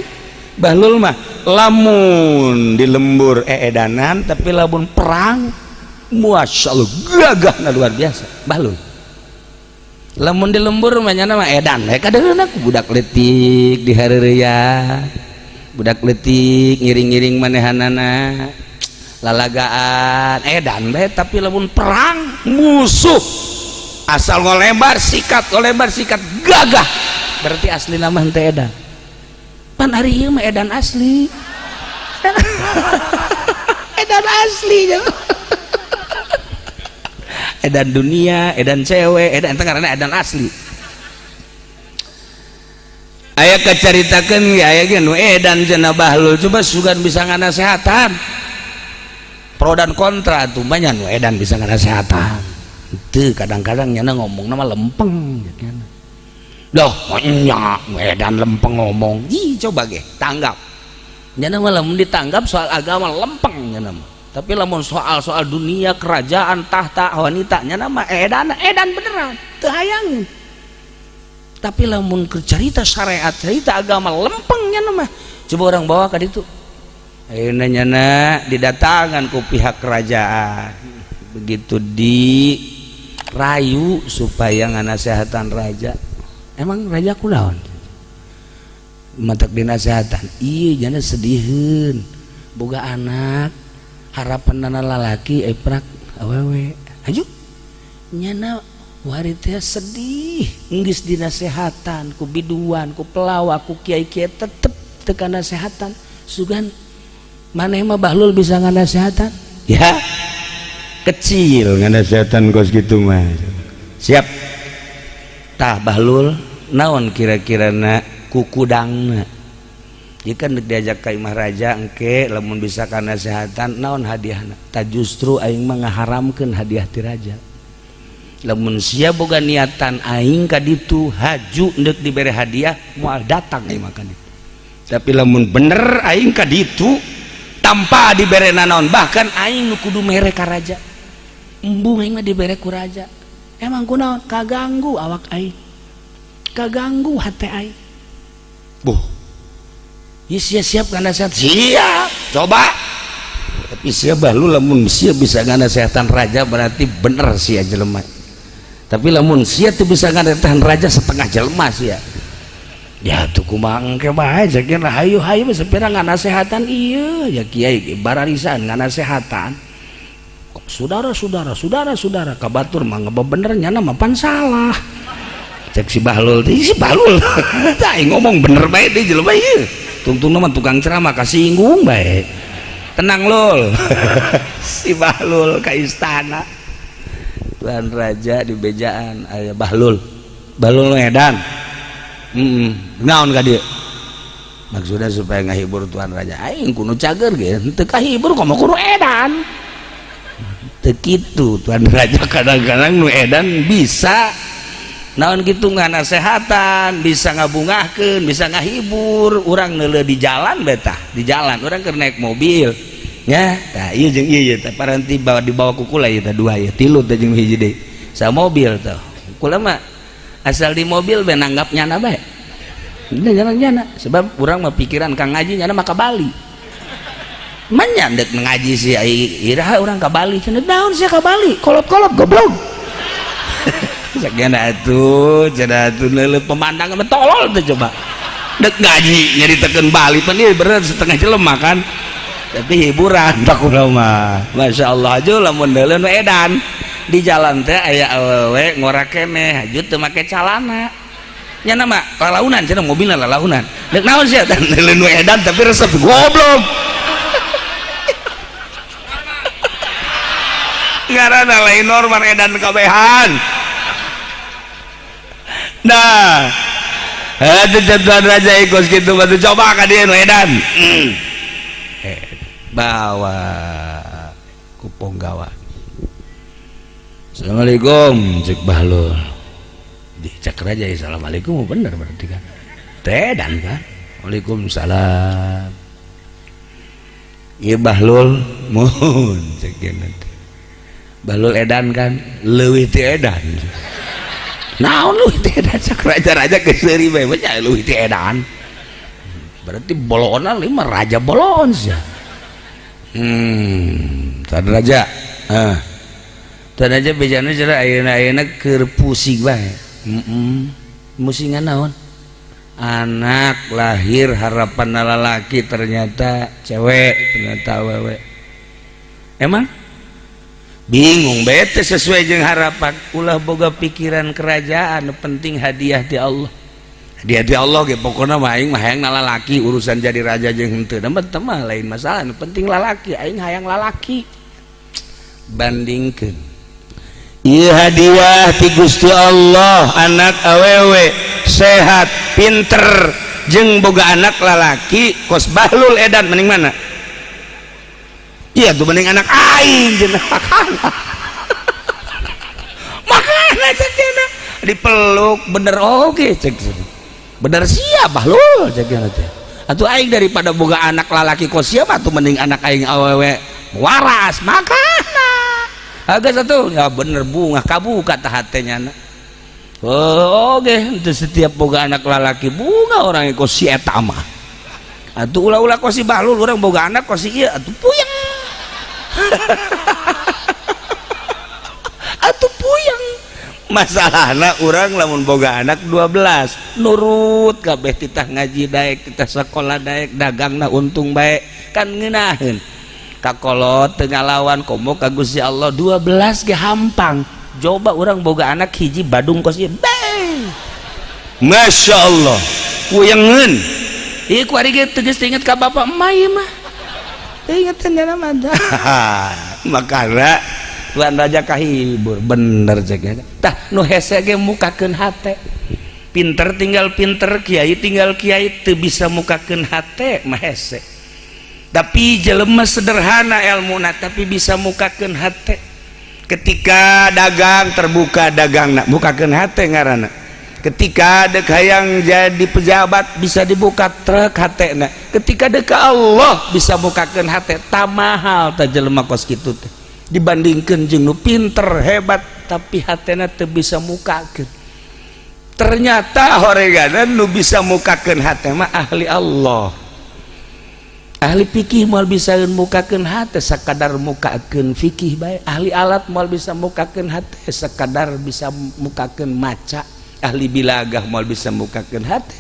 Bahlul mah lamun di lembur eedanan tapi lamun perang masyaallah gagahna luar biasa. Bahlul. Lamun di lembur mah nyana mah edan we kadeurna ku budak leutik di hareureya. Budak leutik ngiring-ngiring manehanana lalagaan edan bae, tapi lamun perang musuh asal ngolebar sikat gagah berarti asli nama henteu edan. Pan ari ieu mah edan asli. Edan asli edan dunia, edan cewek, edan teh ngaranna edan asli. Aya kacaritakeun ge aya ge nu edan cenah Bahlul, coba sugan bisa nganasehatan. Pro dan kontra tuh banyak nu edan bisa nganasehatan. Teu kadang-kadang nyana ngomongna mah lempeng nyana. Loh, nya nu edan lempeng ngomong. Ih, coba ge tanggap. Nyana mah lamun ditanggap soal agama lempeng nyana mah. Tapi lamun soal-soal dunia, kerajaan, tahta, wanita nyana mah edan, edan beneran, teu hayang. Tapi lamun cerita syariat, cerita agama lempeng nyana mah. Coba orang bawa ka ditu. Ayeuna nyana didatangan ku pihak kerajaan. Begitu dirayu supaya nganasehatan raja. Emang raja kunaon? Matak dinasehatan. Ieu nyana sediheun. Boga anak harapan lalaki eprak awewe aju nyana wari teh sedih geus dinasehatan ku biduan ku pelawak ku kiai-kiai tetep teu kanasehatan. Sugan maneh mah Bahlul bisa nganasehatan ya kecil nganasehatan kos kitu mah siap tah Bahlul naon kira-kirana kukudangna. Jika diajak ka imah raja engke lamun bisa kanasehatan naon hadiahna ta justru aing mah ngaharamkeun hadiah ti raja. Lamun sia boga niatan aing ka ditu haju deuk dibere hadiah moal datang aing mah ka ditu. Tapi lamun bener aing ka ditu tanpa dibere nanaon bahkan aing nu kudu mere ka raja. Embung aing mah dibere ku raja. Emang kunaon kaganggu awak aing. Kaganggu hate aing. Boh. Ya siap nganasehat siap coba tapi siap Bahlul lamun sia bisa nganasehatan raja berarti bener sia jelema. Tapi lamun sia teu bisa nganasehatan raja setengah jelema sia ya tuh kumaha engke bae sakieu hayu-hayu sapira nganasehatan ieu ya kiai bararisan nganasehatan saudara-saudara saudara-saudara ka batur mah bener nyana mah pan salah cek si Bahlul si Bahlul tah ngomong bener bae deui jelema ieu tungtung mah tukang ceramah kasinggung bae tenang lul. Si Bahlul ka istana tuan raja di bejaan aya Bahlul Bahlul nu edan naon ka dieu maksudnya supaya ngahibur tuan raja aing kudu cager ge henteu kahibur komo kudu edan teu kitu tuan raja kadang-kadang nu edan bisa naon gitu nganasehatan bisa ngabungahkeun bisa ngahibur urang neuleuh di jalan betah di jalan urang keur naik mobil nya tah ieu jeung ieu teh paranti bawa dibawa ku kula ieu teh dua ieu tilu teh jeung hiji deui sa mobil teh kula mah asal di mobil be nanggap nyana bae jalan nyana sebab urang mah pikiran kang ngaji nyana mah ka Bali manyandek ngaji si iraha urang ka Bali cenah naon sia ka Bali kolot-kolot goblok. Sakjana atuh cenah atuh neuleuh pemandangan tolol teh coba dek ngaji nyaritakeun Bali pan ieu bener setengah jelema kan tapi hiburan tak kula mah masyaallah aja lamun neuleuh nu edan di jalan teh aya awewe ngora keneh haju teu make calana nyana mah lalaunan cenah mobilna lalaunan dek naon sia teh neuleuh nu edan tapi resep goblok ngaranna lain normal edan kabehan. Nah, ada tuan raja ikut gitu batu coba ka dieu nu edan. Bawa ku ponggawa. Assalamualaikum cek Bahlul. Dicek raja assalamualaikum bener berarti kan. Teh edan kan. Waalaikumsalam. Ieu Bahlul mun cek teh. Bahlul edan kan leuwih ti edan. Naon leuwih ti edan cak raja-raja geus seuri bae mah leuwih ti edan. Berarti bolona lima raja bolon sia. Tuan raja. Tuan raja bejana cenah ayeuna-ayeuna keur pusing bae. Musingan naon? Anak lahir harapan lalaki ternyata cewek, ternyata awewe. Emang bingung bete sesuai jeung harapan. Ulah boga pikiran kerajaan, penting hadiah ti Allah. Hadiah ti Allah ge pokona mah aing mah hayang lalaki, urusan jadi raja jeung henteu mah lain masalah, penting lalaki, aing hayang lalaki. Bandingkeun ieu hadiah ti Gusti Allah, anak awewe sehat, pinter, jeung boga anak lalaki kos bahlul edan, mending mana? Iya tuh mending anak aing jeung makana. Makana cek dina dipeluk bener oge cek. Bener sia bahlul cek dina teh. Atuh aing daripada boga anak lalaki kos siapa tuh mending anak aing awewe waras makana. Agak satu ya bener bunga kabuka tah hatenya na. Oh oge henteu setiap boga anak lalaki bunga orang kos si eta mah. Atuh ulah-ulah kos si bahlul urang boga anak kos si ieu atuh puyeng. Atuh puyeng. Masalahna urang lamun boga anak 12 nurut kabeh titah ngaji daek, titah sekolah daek, dagangna untung bae kan ngeunaheun. Kakolot teu ngalawan komo ka Gusti Allah 12 ge hampang. Coba urang boga anak hiji badung kos ieu. Masya Allah puyengeun. Ieu ku ari ge teu geus inget ka bapak emak ieu mah. Teu ingetan dana mah. Makana Tuan Raja kahibur bener cek. Tah nu hese ge mukakeun hate. Pinter tinggal pinter, kiai tinggal kiai, teu bisa mukakeun hate mah hese. Tapi jelema sederhana elmuna tapi bisa mukakeun hate. Ketika dagang terbuka dagangna, mukakeun hate ngaranna. Ketika dek hayang jadi pejabat bisa dibuka truk hatena. Ketika dek Allah bisa mukakeun hate, tamahal tah jelema kos kitu teh. Dibandingkeun jeung nu pinter hebat tapi hatena teu bisa mukakeun. Ternyata horegana nu bisa mukakeun hate mah ahli Allah. Ahli fikih moal bisa mukakeun hate sakadar mukakeun fikih bae. Ahli alat moal bisa mukakeun hate sakadar bisa mukakeun maca. Ahli bilagah moal bisa mukakeun hate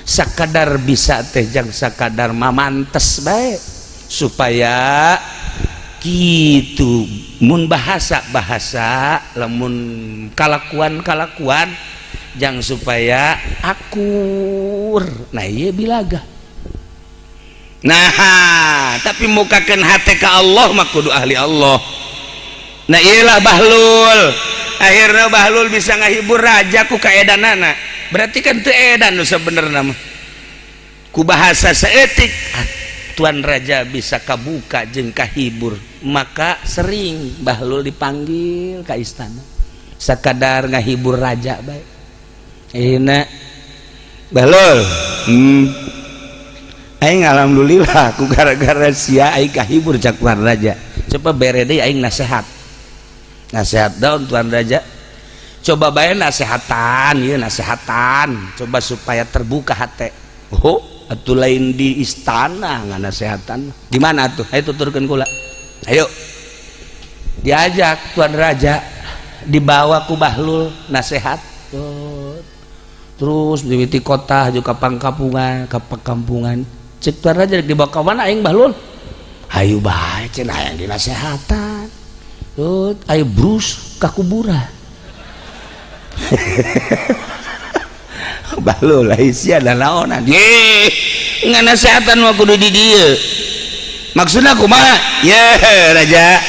sakadar bisa teh jang sakadar mamantes bae supaya gitu. Mun bahasa-bahasa lamun kalakuan-kalakuan jang supaya akur. Nah ieu bilagah. Nah tapi mukakeun hate ka Allah mah kudu ahli Allah. Nah iyalah bahlul. Akhirnya bahlul bisa ngahibur raja ku kaedanana. Berarti kan teu edan nu sabenerna mah. Ku bahasa saeutik Tuan Raja bisa kabuka jeung kahibur. Maka sering bahlul dipanggil ka istana sakadar ngahibur raja bae. Ayeuna bahlul, aing alhamdulillah ku gara-gara sia aing kahibur cak Tuan Raja. Coba bere deui aing nasehat. Nasehat daun Tuan Raja. Coba bae nasehatan, ieu nasehatan. Coba supaya terbuka hate. Oh, atuh lain di istana nganasehatan. Di mana atuh? Ayo tuturkeun kula. Ayo. Diajak Tuan Raja, dibawa ku bahlul nasehat. Terus mimiti kota juga pangkampungan, ka pakampungan. Cek Tuan Raja dibawa ka mana aing bahlul? Hayu bae cenah hayang dinasehatan. Tut, ayo brus ka kuburan. Bahlul lain sia da naonan. Ye, nganasehatan mah kudu di dieu. Maksudna kumaha? Ye, raja.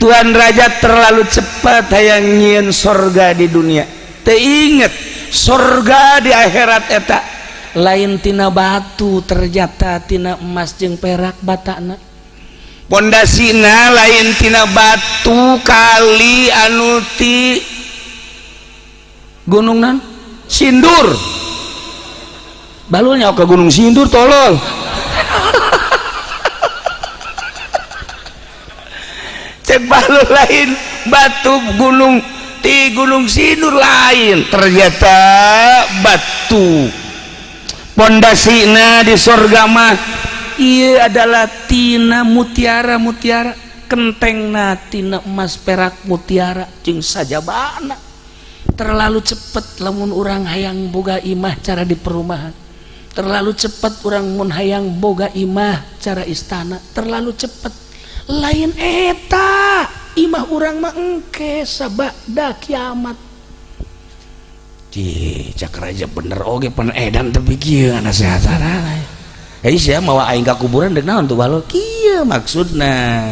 Tuan Raja terlalu cepat hayang nyieun sorga di dunia. Teu inget sorga di akhirat eta lain tina batu, ternyata tina emas jeung perak batana. Pondasina lain tina batu kali anu ti gunung nan Sindur. Balulnya ke Gunung Sindur tolol. Cek balul lain batu gunung ti Gunung Sindur lain, ternyata batu pondasina di sorga mah iya adalah tina mutiara-mutiara, kentengna tina emas perak mutiara jeung sajabana. Terlalu cepet lamun urang hayang boga imah cara di perumahan, terlalu cepet urang mun hayang boga imah cara istana, terlalu cepet. Lain eta imah urang mah engke sabada kiamat. Cih, cak raja bener oge pan edan teu kieu nasehatan. Hei sia mawa aing ka kuburan deuk naon tuh bahlul? Kieu maksudna.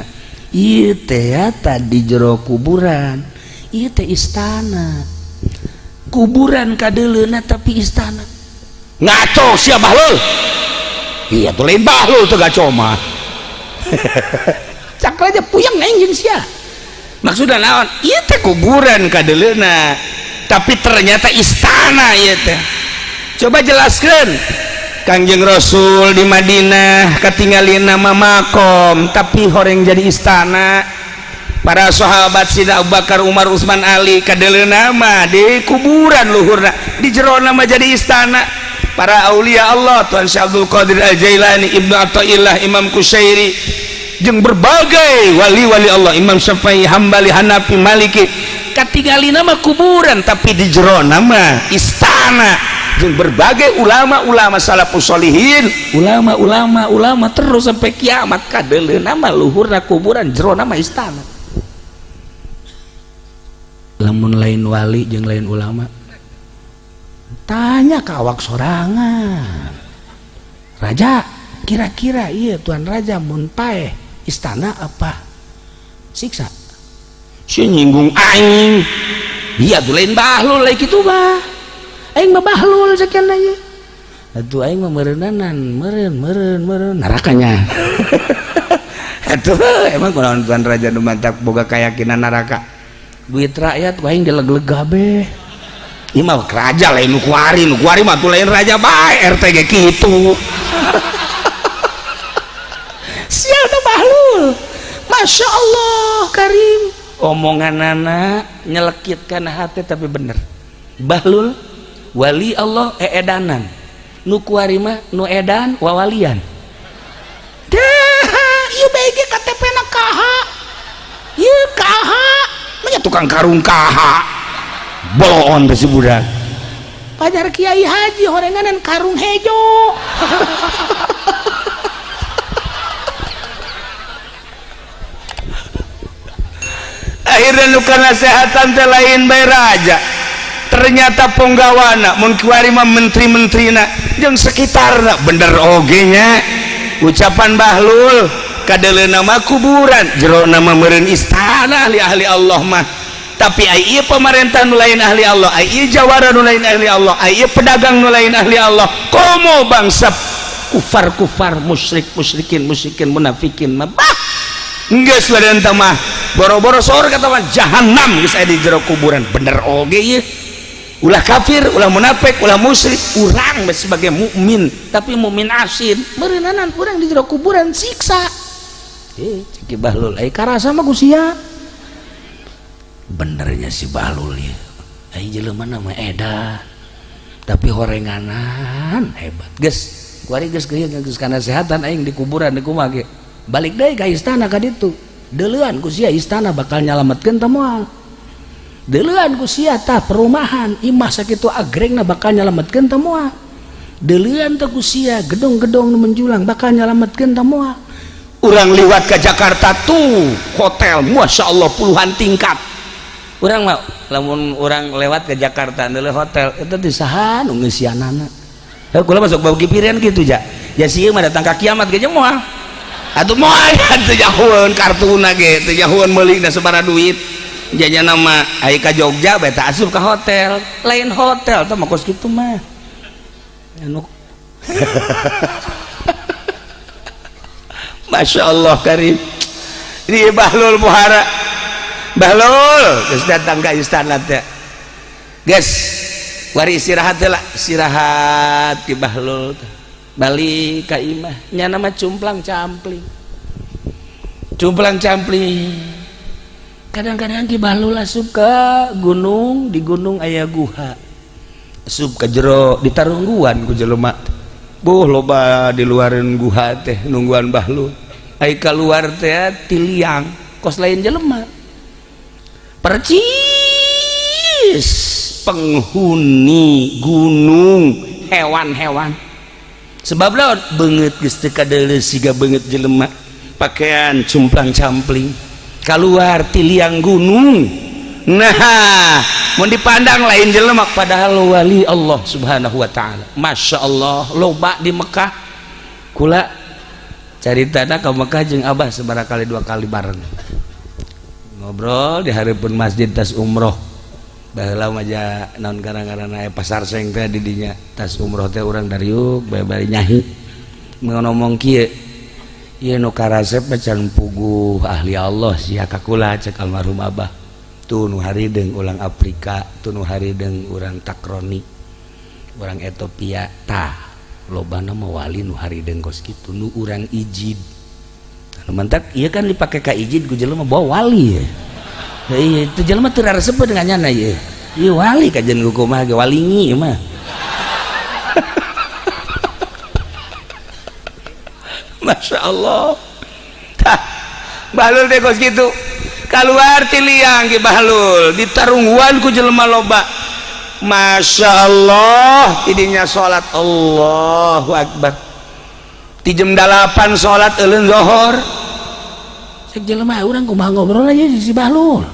Ieu teh tadi jero kuburan, ieu teh istana. Kuburan kadeuleuna tapi istana. Ngaco sia bahlul. Iya tuh lain bahlul teu gaco mah. Cak raja puyeng aing jeung sia. Maksudna naon? Ieu teh kuburan kadeuleuna, tapi ternyata istana ieu teh. Coba jelaskeun. Kangjeng Rasul di Madinah katingalin nama makom tapi horeng jadi istana. Para sahabat Sina Abu Bakar, Umar, Utsman, Ali kadeuleuna mah di kuburan luhurna, di jerona mah jadi istana. Para aulia Allah, Tuan Syekh Abdul Qadir Al-Jailani, Ibnu Athaillah, Imam Kusyairi, jeung berbagai wali-wali Allah, Imam Syafi'i, Hambali, Hanafi, Maliki, katingalina mah kuburan tapi di jerona mah istana. Jeung berbagai ulama-ulama salafus solihin, ulama-ulama ulama terus sampai kiamat kadeuleuna mah luhurna kuburan, jerona mah istana. Lamun lain wali jeung lain ulama, tanya ka awak sorangan. Raja, kira-kira iya tuan raja mun paeh istana apa siksa? Si nyinggung aing. Iya tuh lain bahlul lain kitu mah. Aing mah bahlul sekian aja. Atuh aing mah meureunanan, meureun meureun meureun nerakanya. Atuh emang kunaon tuan raja nu mantak boga keyakinan neraka? Duit rakyat aing dileg-leg kabeh. Ieu mah raja lain nu kuari, nu kuari mah tuh lain raja bae RT ge kitu. Sial tuh bahlul. Masya Allah Karim. Omonganana nyelekit kana hati tapi bener. Bahlul wali Allah eedanan. Nu kuari mah nu edan wawalian. Dah, ieu bae ge KTP na kaha. Ieu kaha. Manya tukang karung kaha. Boloon teh si budak. Pajar Kiai Haji horenganan karung hejo. Akhirnya nu kanasehatan teh lain bae raja. Ternyata ponggawana mun kiwari mah menteri-menterina jeung sekitarna bener oge nya. Ucapan bahlul kadeuleuna mah kuburan, jerona mah meureun istana ahli-ahli Allah mah. Tapi ai ieu pemerintah nu lain ahli Allah, ai ieu jawara nu lain ahli Allah, ai ieu pedagang nu lain ahli Allah. Komo bangsa kufar-kufar, musyrik, musyrikin, musyrikin, munafikin mah. Bah, geus badan teh mah boro-boro sorga teh mah jahanam geus aya di jero kuburan. Bener oge ieu. Ulah kafir, ulah munafik, ulah musyrik, urang sebagai mukmin, tapi mukmin asin, meureunanan urang di jero kuburan siksa. Cek Bahlul, ai karasa mah ku sia. Benernya si Bahlul ya, ai jelema mah edan, tapi horenganan hebat. Geus, kuari geus geus geus kana sehatan aing di kuburan di kumaha ge. Balik deui ka istana ka ditu. Deuleuan ku sia istana bakal nyalametkeun teh moal. Deuleuan ku sia tah perumahan imah sakitu agrengna bakal nyalametkeun teh moal. Deuleuan teh ku sia gedong-gedong nu menjulang bakal nyalametkeun teh moal. Urang liwat ke Jakarta tuh hotel Masya Allah puluhan tingkat. Urang mah lamun urang lewat ke Jakarta ndeuleu hotel itu di saha nu ngeusianana. Heuh kula masuk bau gipirian kitu ja. Ya sieun mah datang ka kiamat ge jeung moal. Atuh moal teu jahueun kartuna ge, teu jahueun meulina sabaraha duit. Jajana mah ai ka Jogja bae teh asup ka hotel. Lain hotel teh mah kos kitu mah. Anu Masya Allah Karim. Ini Bahlul Muhara. Bahlul geus datang ka istana teh. Geus wari istirahat teh lah, istirahat di Bahlul teh. Balik ka imah, nyana mah cumplang campling. Cumplang campling. Kadang-kadang Ki Bahlul asup ka gunung, di gunung aya guha. Asup ka jero ditarungguan ku jelema. Buh loba di luareun guha teh nungguan Bahlul. Ai kaluar teh tiliang, kos lain jelema. Percis. Penghuni gunung, hewan-hewan. Sebab lawan beungeut geus teu kadeuleu siga beungeut jelema, pakaian cumplang-campling keluar ti liang gunung. Nah, mun dipandang lain jelema padahal wali Allah Subhanahu wa taala. Masya Allah, loba di Mekah. Kula caritana ka Mekah jeung Abah sabaraha kali, dua kali bareng. Ngobrol di hareupeun masjid tas umroh. Baheula mah ja naon karang-karana aya pasar seng teh di dinya. Tas umroh teh urang dariuk bae bari nyahi. Ngomong kieu, ieu nu karasep mah can puguh ahli Allah sia ka kula cek almarhum Abah. Tuh nu harideung urang Afrika, tuh nu harideung urang Takroni, urang Ethiopia. Tah lobana mah wali nu harideung kos kitu, nu urang ijid. Tah mantak ieu kan dipake ka ijid ku jelema bawa wali ya. Iya, itu jelema teu raresep dengan nyana ieu. Ieu wali kajian ku kumaha ge walingi ieu mah. Masya Allah. Tah bahlul teh kos kitu. Kaluar ti liang ki bahlul, ditarungguan ku jelema loba. Masya Allah, tidinya salat Allahu Akbar. Ti jam 8 salat euleun zuhur. Cek jelema urang kumaha ngobrol aja si bahlul.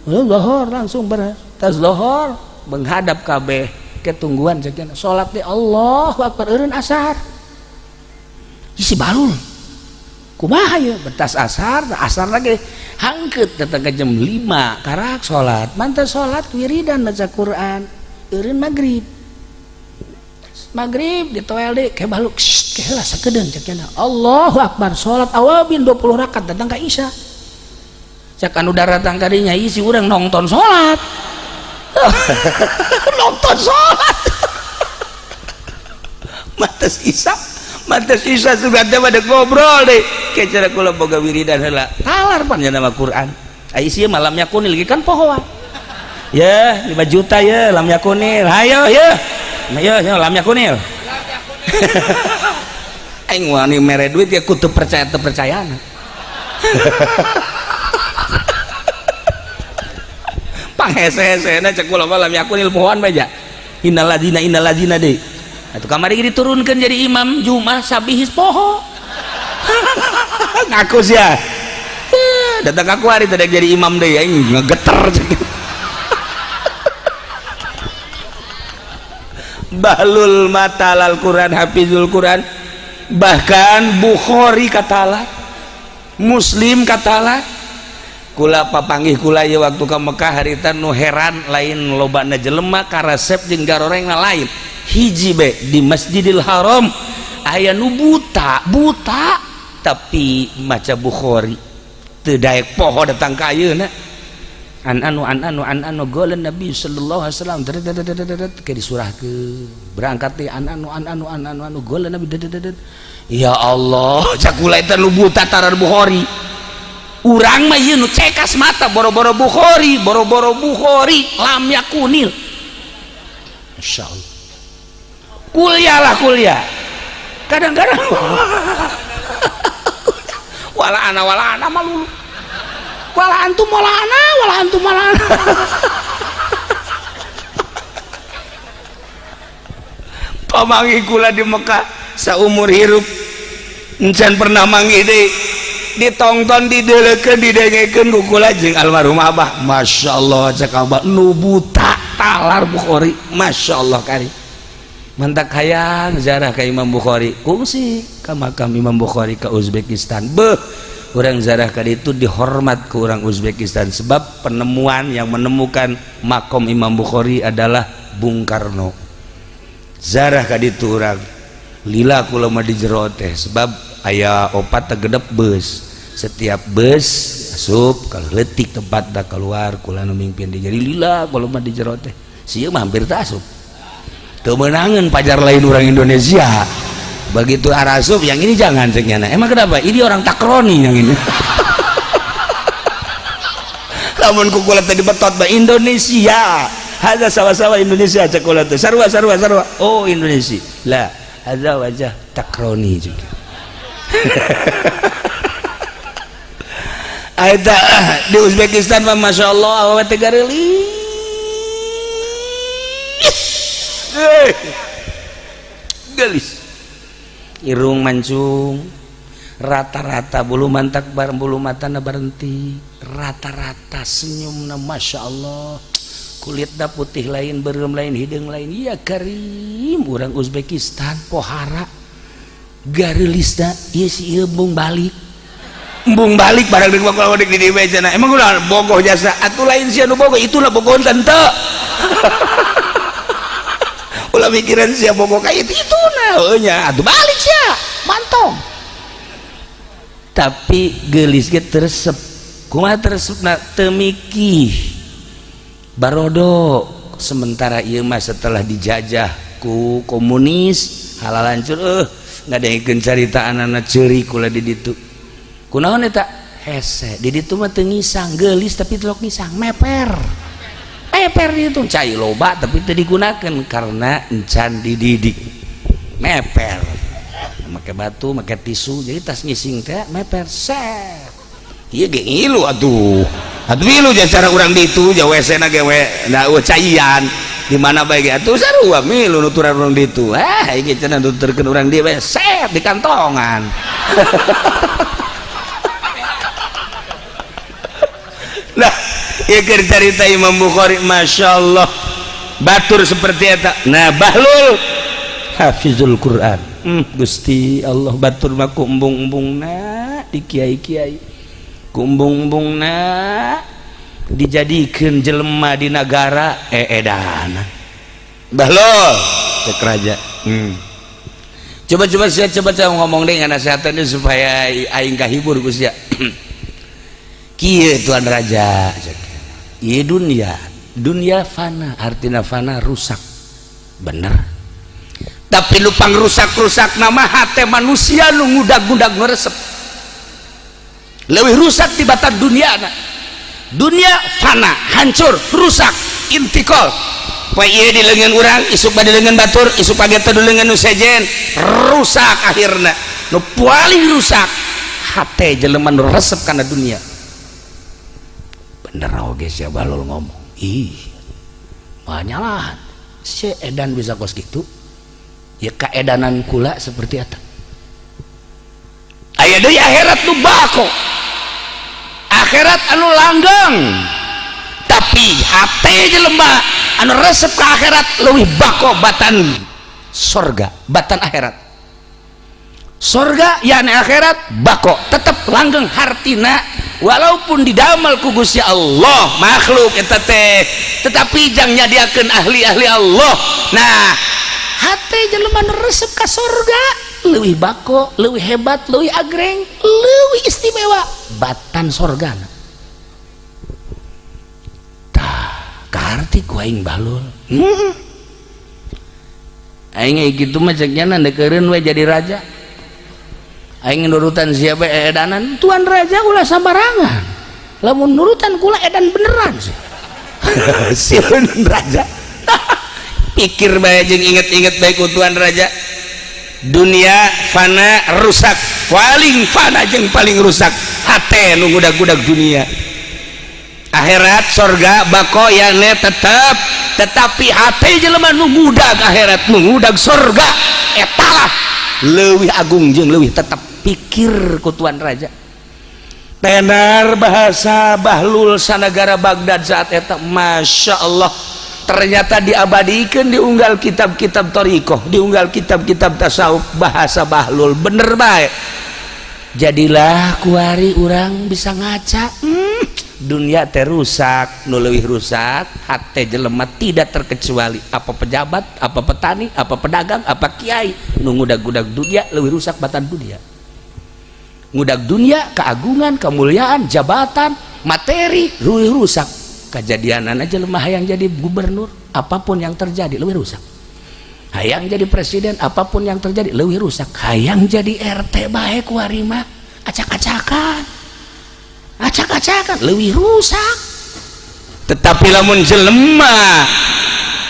Euleun zuhur langsung beres. Tas zuhur menghadap kabeh ketungguan cek salat teh Allahu Akbar euleun asar. Si bahlul kumaha ieu betas asar, asar lagi hangkeut datang ke jam 5 karak salat, mantas salat wiridan baca Quran, eureun magrib. Magrib ditoel deui ke bahlul, ke heula sakedeung cek nya. Allahu Akbar salat awabin 20 rakaat datang ka Isya. Cek anu daratang ka dinya isi urang nonton salat. Nonton salat. Mantas Isya, mantas Isya sugan teh pada ngobrol deh. Kayak cara kula boga wiridan heula. Talar pan nya nama Quran. Ai ieu malam yakunil ge kan pohoan. Ya, 5 juta ya lam yakunil. Hayo ya. Ayo ya lam yakunil. Aing wani mere duit ya kudu percaya teu percayaan. Panghese-hesena cek kula mah lam yakunil pohoan bae ja. Innalladzina innalladzina deui. Atuh kamari ge diturunkeun jadi imam Jumat sabihis poho. Ngaku sia. Datang aku hari tadi jadi imam deh, aing ngegeter. Bahlul matalal Quran, hafizul Quran, bahkan Bukhari katala, Muslim katala. Kula papanggih kula ieu waktu ka Mekah harita nu heran lain lobana jelema karesep jeung garorengna lain. Hiji be di Masjidil Haram aya nu buta, buta tapi maca Bukhari teu daek poho datang ka ayeuna. An anu an anu an anu golan Nabi sallallahu alaihi wasallam ke disurahkeun berangkat teh an anu an anu an anu anu golan Nabi. Ya Allah, cak kula eta nu buta tarar Bukhari. Urang mah ieu nu cekas mata boro-boro Bukhari, boro-boro Bukhari lam yakunil. Masyaallah. Kuliah lah kuliah. Kadang-kadang wala ana malulu. Wala antum wala ana, wala antum wala ana. Pamanggih kula di Mekah saumur hirup encan pernah manggih deui. Ditongton, dideleukeun, didengekeun ku kula jeung almarhum Abah. Masya Allah cek Abah nu buta talar Bukhari. Masya Allah kari. Mantak hayang ziarah ka Imam Bukhari. Kungsi ka makam Imam Bukhari ka Uzbekistan. Beuh, urang ziarah ka ditu dihormat ku urang Uzbekistan sebab penemuan yang menemukan makom Imam Bukhari adalah Bung Karno. Ziarah ka ditu urang lila kula mah di jero teh sebab aya opat tegedep bus. Setiap bus asup kalau leutik tempat da keluar kula nu mimpin di jadi lila kula mah di jero teh. Sieun mah hampir teu asup. Teu meunangeun pajar lain orang Indonesia. Begitu arasup yang ini jangan cek nyana. Emang kenapa? Ini orang takroni yang ini. Lamun ku kula teh dibetot ba Indonesia. Hadza sawa-sawa Indonesia cek kula teh. Sarua sarua sarua. Oh Indonesia. Lah, hadza wajah takroni juga. Aita di Uzbekistan mah Masya Allah awewe teh gareulis Gelis irung mancung rata-rata bulu mantak bareng bulu matana berhenti rata-rata senyumna Masya Allah kulitna putih lain berem lain hidung lain ya karim urang Uzbekistan pohara gareulisna ieu si ieu embung balik barang deuk bakal di dieu cenah emang ulah bogoh jasa atuh lain sia nu bogoh itulah bogoh teu ulah mikiran sia bogoh ka itu ituna heuh nya atuh balik sia mantong tapi geulis ge teresep kumaha teresepna teu mikih barodo sementara ieu mah setelah dijajah ku komunis halal hancur ngadengekeun carita anana ceurik kula di ditu kunaon eta hese di ditu mah teu ngisang geulis tapi telok ngisang meper meper di ditu cai loba tapi teu digunakeun karena encan dididik meper make batu make tisu jadi tas ngising teh meper set ieu ge ngilu atuh atuh ngilu cara urang ditu ja WC na ge we da caian di mana bae ge atuh sarua milu nuturan urang ditu ah ieu cenah nuturkeun urang dieu we set di kantongan. Nah ieu keur carita Imam Bukhari Masya Allah batur seperti eta. Nah Bahlul hafizul Quran. Gusti Allah batur mah ku embung-embungna di kiai-kiai ku embung-embungna dijadikeun jelema di nagara eedana Bahlul cek raja. Coba-coba sia coba ngomong deh nasihatannya supaya aing kahibur Gusti ya. Kieu tuan raja cek ieu dunia dunia fana artina fana rusak bener tapi lupang rusak-rusak nama hati manusia nu ngudag-ngudag ngeresep leuwih rusak tibatan dunia na. Dunia fana hancur rusak intikal poe ieu di leungeun urang isuk bade leungeun batur isuk pagi teh di leungeun nu sejen rusak akhirna nu paling rusak hate jelema nu resep kana dunia bener oge sia Bahlul ngomong ih manyalahan si edan bisa kos gitu ya keedanan kula seperti eta aya deui akhirat nu bako akhirat anu langgeng tapi hate jelema anu resep ka akhirat leuwih bako batan sorga batan akhirat sorga yakni akhirat bako tetep langgeng hartina walaupun didamel ku Gusti Allah makhluk eta teh tetapi jang nyadiakeun ahli-ahli Allah. Nah hate jelema nu resep ka sorga leuwih bako leuwih hebat leuwih agreng leuwih istimewa batan sorgana tah kaharti ku aing Bahlul. Aing kitu mah cek nya ndekeureun we jadi raja aing nurutan sia bae edanan tuan raja ulah sambarangan lamun nurutan kula edan beneran sih. Sieun raja pikir bae jeung inget-inget bae ku tuan raja dunia fana rusak paling fana jeung paling rusak hate nu ngudag-ngudag dunia akhirat sorga bako yakni tetep tetapi hate jelema nu ngudag akhirat nu ngudag sorga etalah leuwih agung jeung leuwih tetep pikir ku tuan raja. Tenar bahasa Bahlul sanagara Baghdad saat eta Masya Allah ternyata diabadikan diunggal kitab-kitab thariqah diunggal kitab-kitab tasawuf bahasa Bahlul bener bae jadilah kuari urang bisa ngaca dunia teh rusak nu leuwih rusak hate jelema tidak terkecuali apa pejabat apa petani apa pedagang apa kiai nu ngudag-ngudag dunia leuwih rusak batan dunia ngudag dunia keagungan kemuliaan jabatan materi leuwih rusak kejadianan aja lemah hayang jadi gubernur apapun yang terjadi leuwih rusak hayang jadi presiden apapun yang terjadi leuwih rusak hayang jadi RT bae kuari mah acak-acakan acak-acakan leuwih rusak tetapi lamun jelema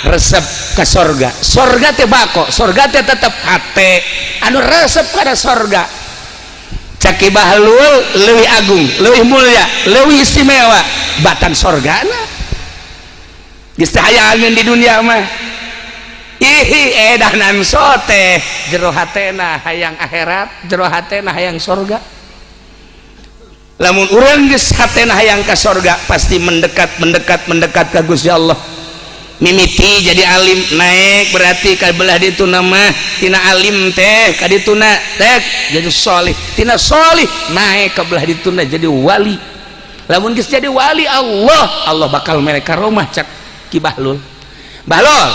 resep ke sorga sorga teh bako sorga teh tetep hate anu resep kana sorga caki Bahlul leuwih agung leuwih mulia leuwih istimewa batan sorgana geus teh hayangeun di dunia mah. Ih, edanan sote jero hatena hayang akhirat, jero hatena hayang sorga. Lamun urang geus hatena hayang ka sorga, pasti mendekat, mendekat, mendekat ka Gusti Allah. Mimiti jadi alim, naik berarti ka belah ditu nama tina alim teh ka dituna teh jadi solih, tina solih naik ka belah dituna jadi wali. Lamun geus jadi wali Allah, Allah bakal mere karomah. Cak Ki Bahlul, "Bahlul,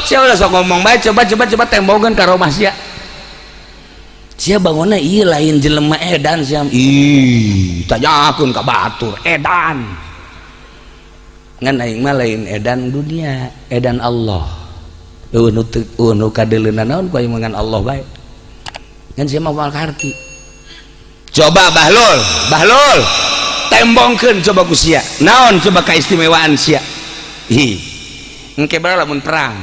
sia ulah sok ngomong bae, coba, coba, coba tembongan karomah sia. Sia bangunna ieu lain jelema edan sia." Ih, tanyakeun ka batur, edan. Ngan aing mah lain edan dunia, edan Allah. Eueuh nu teu, eueuh nu kadeuleuna naon ku aing mah, ngan Allah bae. Ngan sia mah moal kaharti. Coba Bahlul, Bahlul, tembongkeun coba ku sia. Naon coba kaistimewaan sia? Ih, engke bae lamun perang.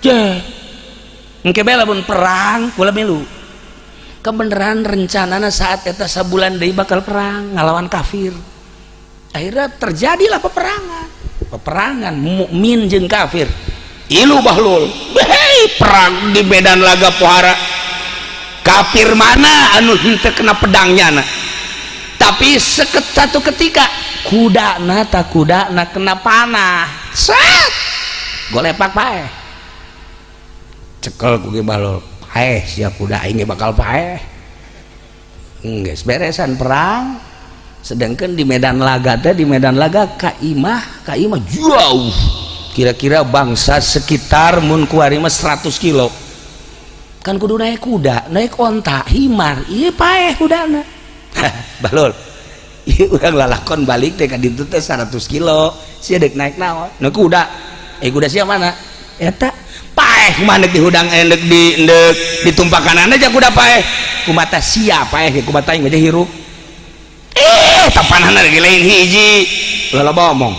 Je. Engke bae lamun perang kula milu. Kebenaran rencanana saat eta sabulan deui bakal perang ngalawan kafir. Akhirnya terjadilah peperangan, peperangan mukmin jeung kafir. Ilu Bahlul. Hei, perang di medan laga pohara kafir mana anu henteu kena pedangnya na. Tapi seket satu ketika kuda na tak kuda na kena panah, set golepak, paeh. Cekel ku Ki Bahlul, "Paeh sia, kuda aing ge bakal paeh." Geus beresan perang, sedangkan di medan laga teh, di medan laga ka imah jauh, kira-kira bangsa sekitar mun kuari mah 100 kilo kan, kudu naik kuda, naik onta, himar. Iya, paeh kudana. "Bahlul, ieu urang lalakon balik teh ka ditu teh 100 kilo, sia dek naik naon?" "Naik kuda." "Eh, kuda sia mana?" "Eta." "Paeh kumaha deuk dihudang, eh, deuk di deuk ditumpakan aja kuda paeh. Kumata sia paeh, kumata aing aja hirup." Eh, tapanana lagi lain hiji. Ulah loba omong,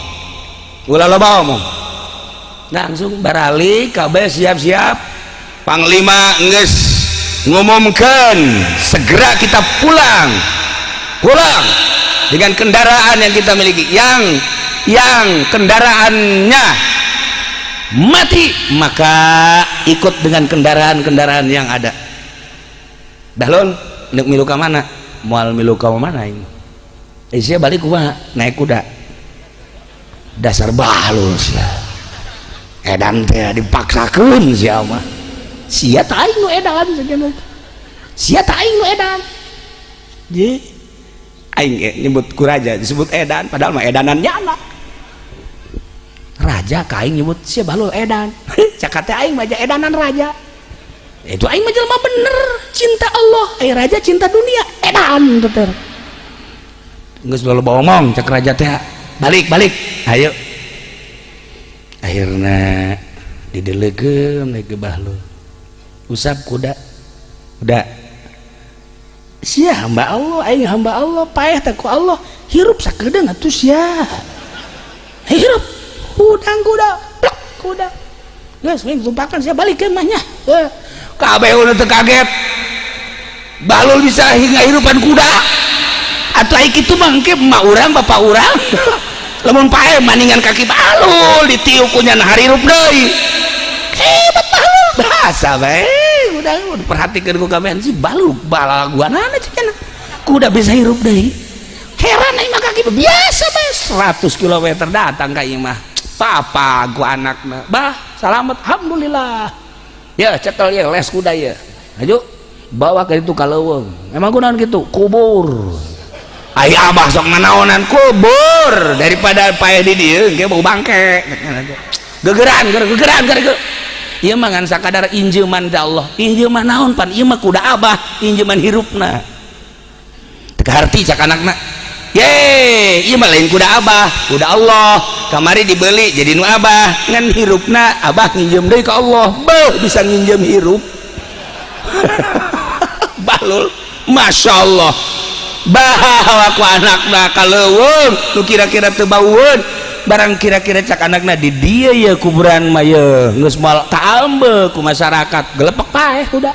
ulah loba omong. Langsung baralik kabeh, siap-siap. Panglima geus ngumumkan, "Segera kita pulang, pulang dengan kendaraan yang kita miliki. Yang kendaraannya mati maka ikut dengan kendaraan-kendaraan yang ada." "Bahlul, nek milu ka mana?" "Moal milu ka mana ini." "Eh, sia balik kumaha?" "Naik kuda." Dasar Bahlul sia, edan teh dipaksakeun sia mah. Sia ta aing nu edan sakieu, sia ta aing nu edan. Ye, aing ge nyebut ku raja disebut edan, padahal mah edanan nyana raja ka aing nyebut sia Bahlul edan. Cakap teh aing mah edanan raja itu. Aing mah jelema bener, cinta Allah, eh raja cinta dunia, edan tuh. "Geus loba omong," cek raja teh, "balik, balik, ayo." Akhirnya didelegeun ke Bahlul, "Usap kuda, kuda sia. Hamba Allah, aing hamba Allah, paeh teh ku Allah, hirup sakedeung atuh sia, hirup." Hudang kuda, plek kuda. "Geus, wing tumpakan, sia balikeun mah nya." Kabeh udah teu kaget. Bahlul bisa hingga hirupan kuda atau aing kitu mah. Engke emak urang, bapak urang lamun paeh maningan kaki Bahlul ditiup ku nya hirup deui. Hebat Bahlul, bahasa bae. Udah perhatikan ku kabehan si Bahlul balaguanana cenah kuda bisa hirup deui. Heran aing mah, kaki biasa bae 100 km datang ka imah. Papa ku anakna, "Bah, selamat." "Alhamdulillah." "Ya, cekel ya, les kuda ya, ayo bawa ke itu ka leuweung." "Emang kunaon gitu?" "Kubur. Ayah abah sok nanaonan, kubur daripada paeh di dieu engke bau bangke." Gegeran, gegeran, gegeran. Ieu mah ngan sakadar injeuman ti Allah. Injeuman naon pan? Ieu mah kuda abah, injeuman hirupna. Teu kaharti. Cak anakna, "Ye, ieu mah lain kuda abah, kuda Allah. Kamari dibeli jadi nu abah, ngan hirupna abah nginjem deui ka Allah." Beuh, bisa nginjem hirup. Bahlul, Masya Allah. Bawa ku anakna ka leuweung nu kira-kira teu baueun. Barang kira-kira cak anakna di dieu ye kuburan mah ye geus moal kaambe ku masyarakat, gelepek, paeh kuda.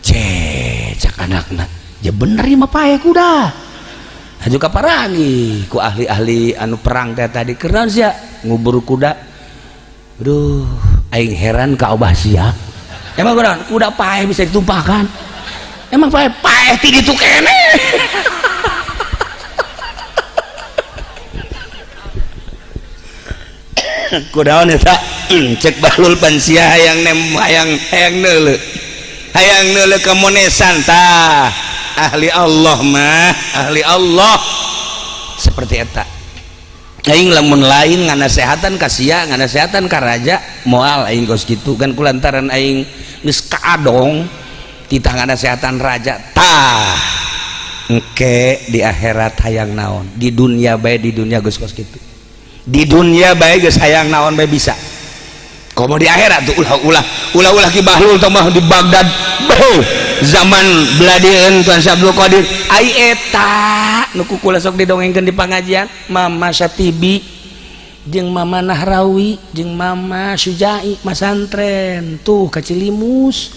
Ce, cak anakna, "Ya bener ieu mah paeh kuda." Haju kaparangi ku ahli-ahli anu perang teh tadi, "Keur naon sia ngubur kuda?" "Aduh." Aing heran ka Abah sia. Emang kunaon? Kuda paeh bisa ditumpahkan. Emang paeh paeh ti ditu keneh. Kudaon eta? Cek Bahlul pan sia hayang nem hayang hayang neuleuh. Hayang neuleuh ka monesan tah. Ahli Allah mah, ahli Allah. Seperti eta. Aing lamun lain nganasehatan ka sia, nganasehatan ka raja, moal aing kos kitu kan kulantaran aing geus kaadong titah nganasehatan raja tah. Engke di akhirat hayang naon, di dunia bae di dunia geus kos kitu. Di dunia bae geus hayang naon bae bisa. Komo di akhirat tuh ulah-ulah, ulah-ulah Ki Bahlul teh mah di Baghdad. Beuh, zaman beladieun Tuan Syekh Abdul Qadir. Ai eta nu ku kula sok didongengkeun di pangajian, Mama Syatibi jeung Mama Nahrawi jeung Mama Sujai masantren tuh ka Cilimus.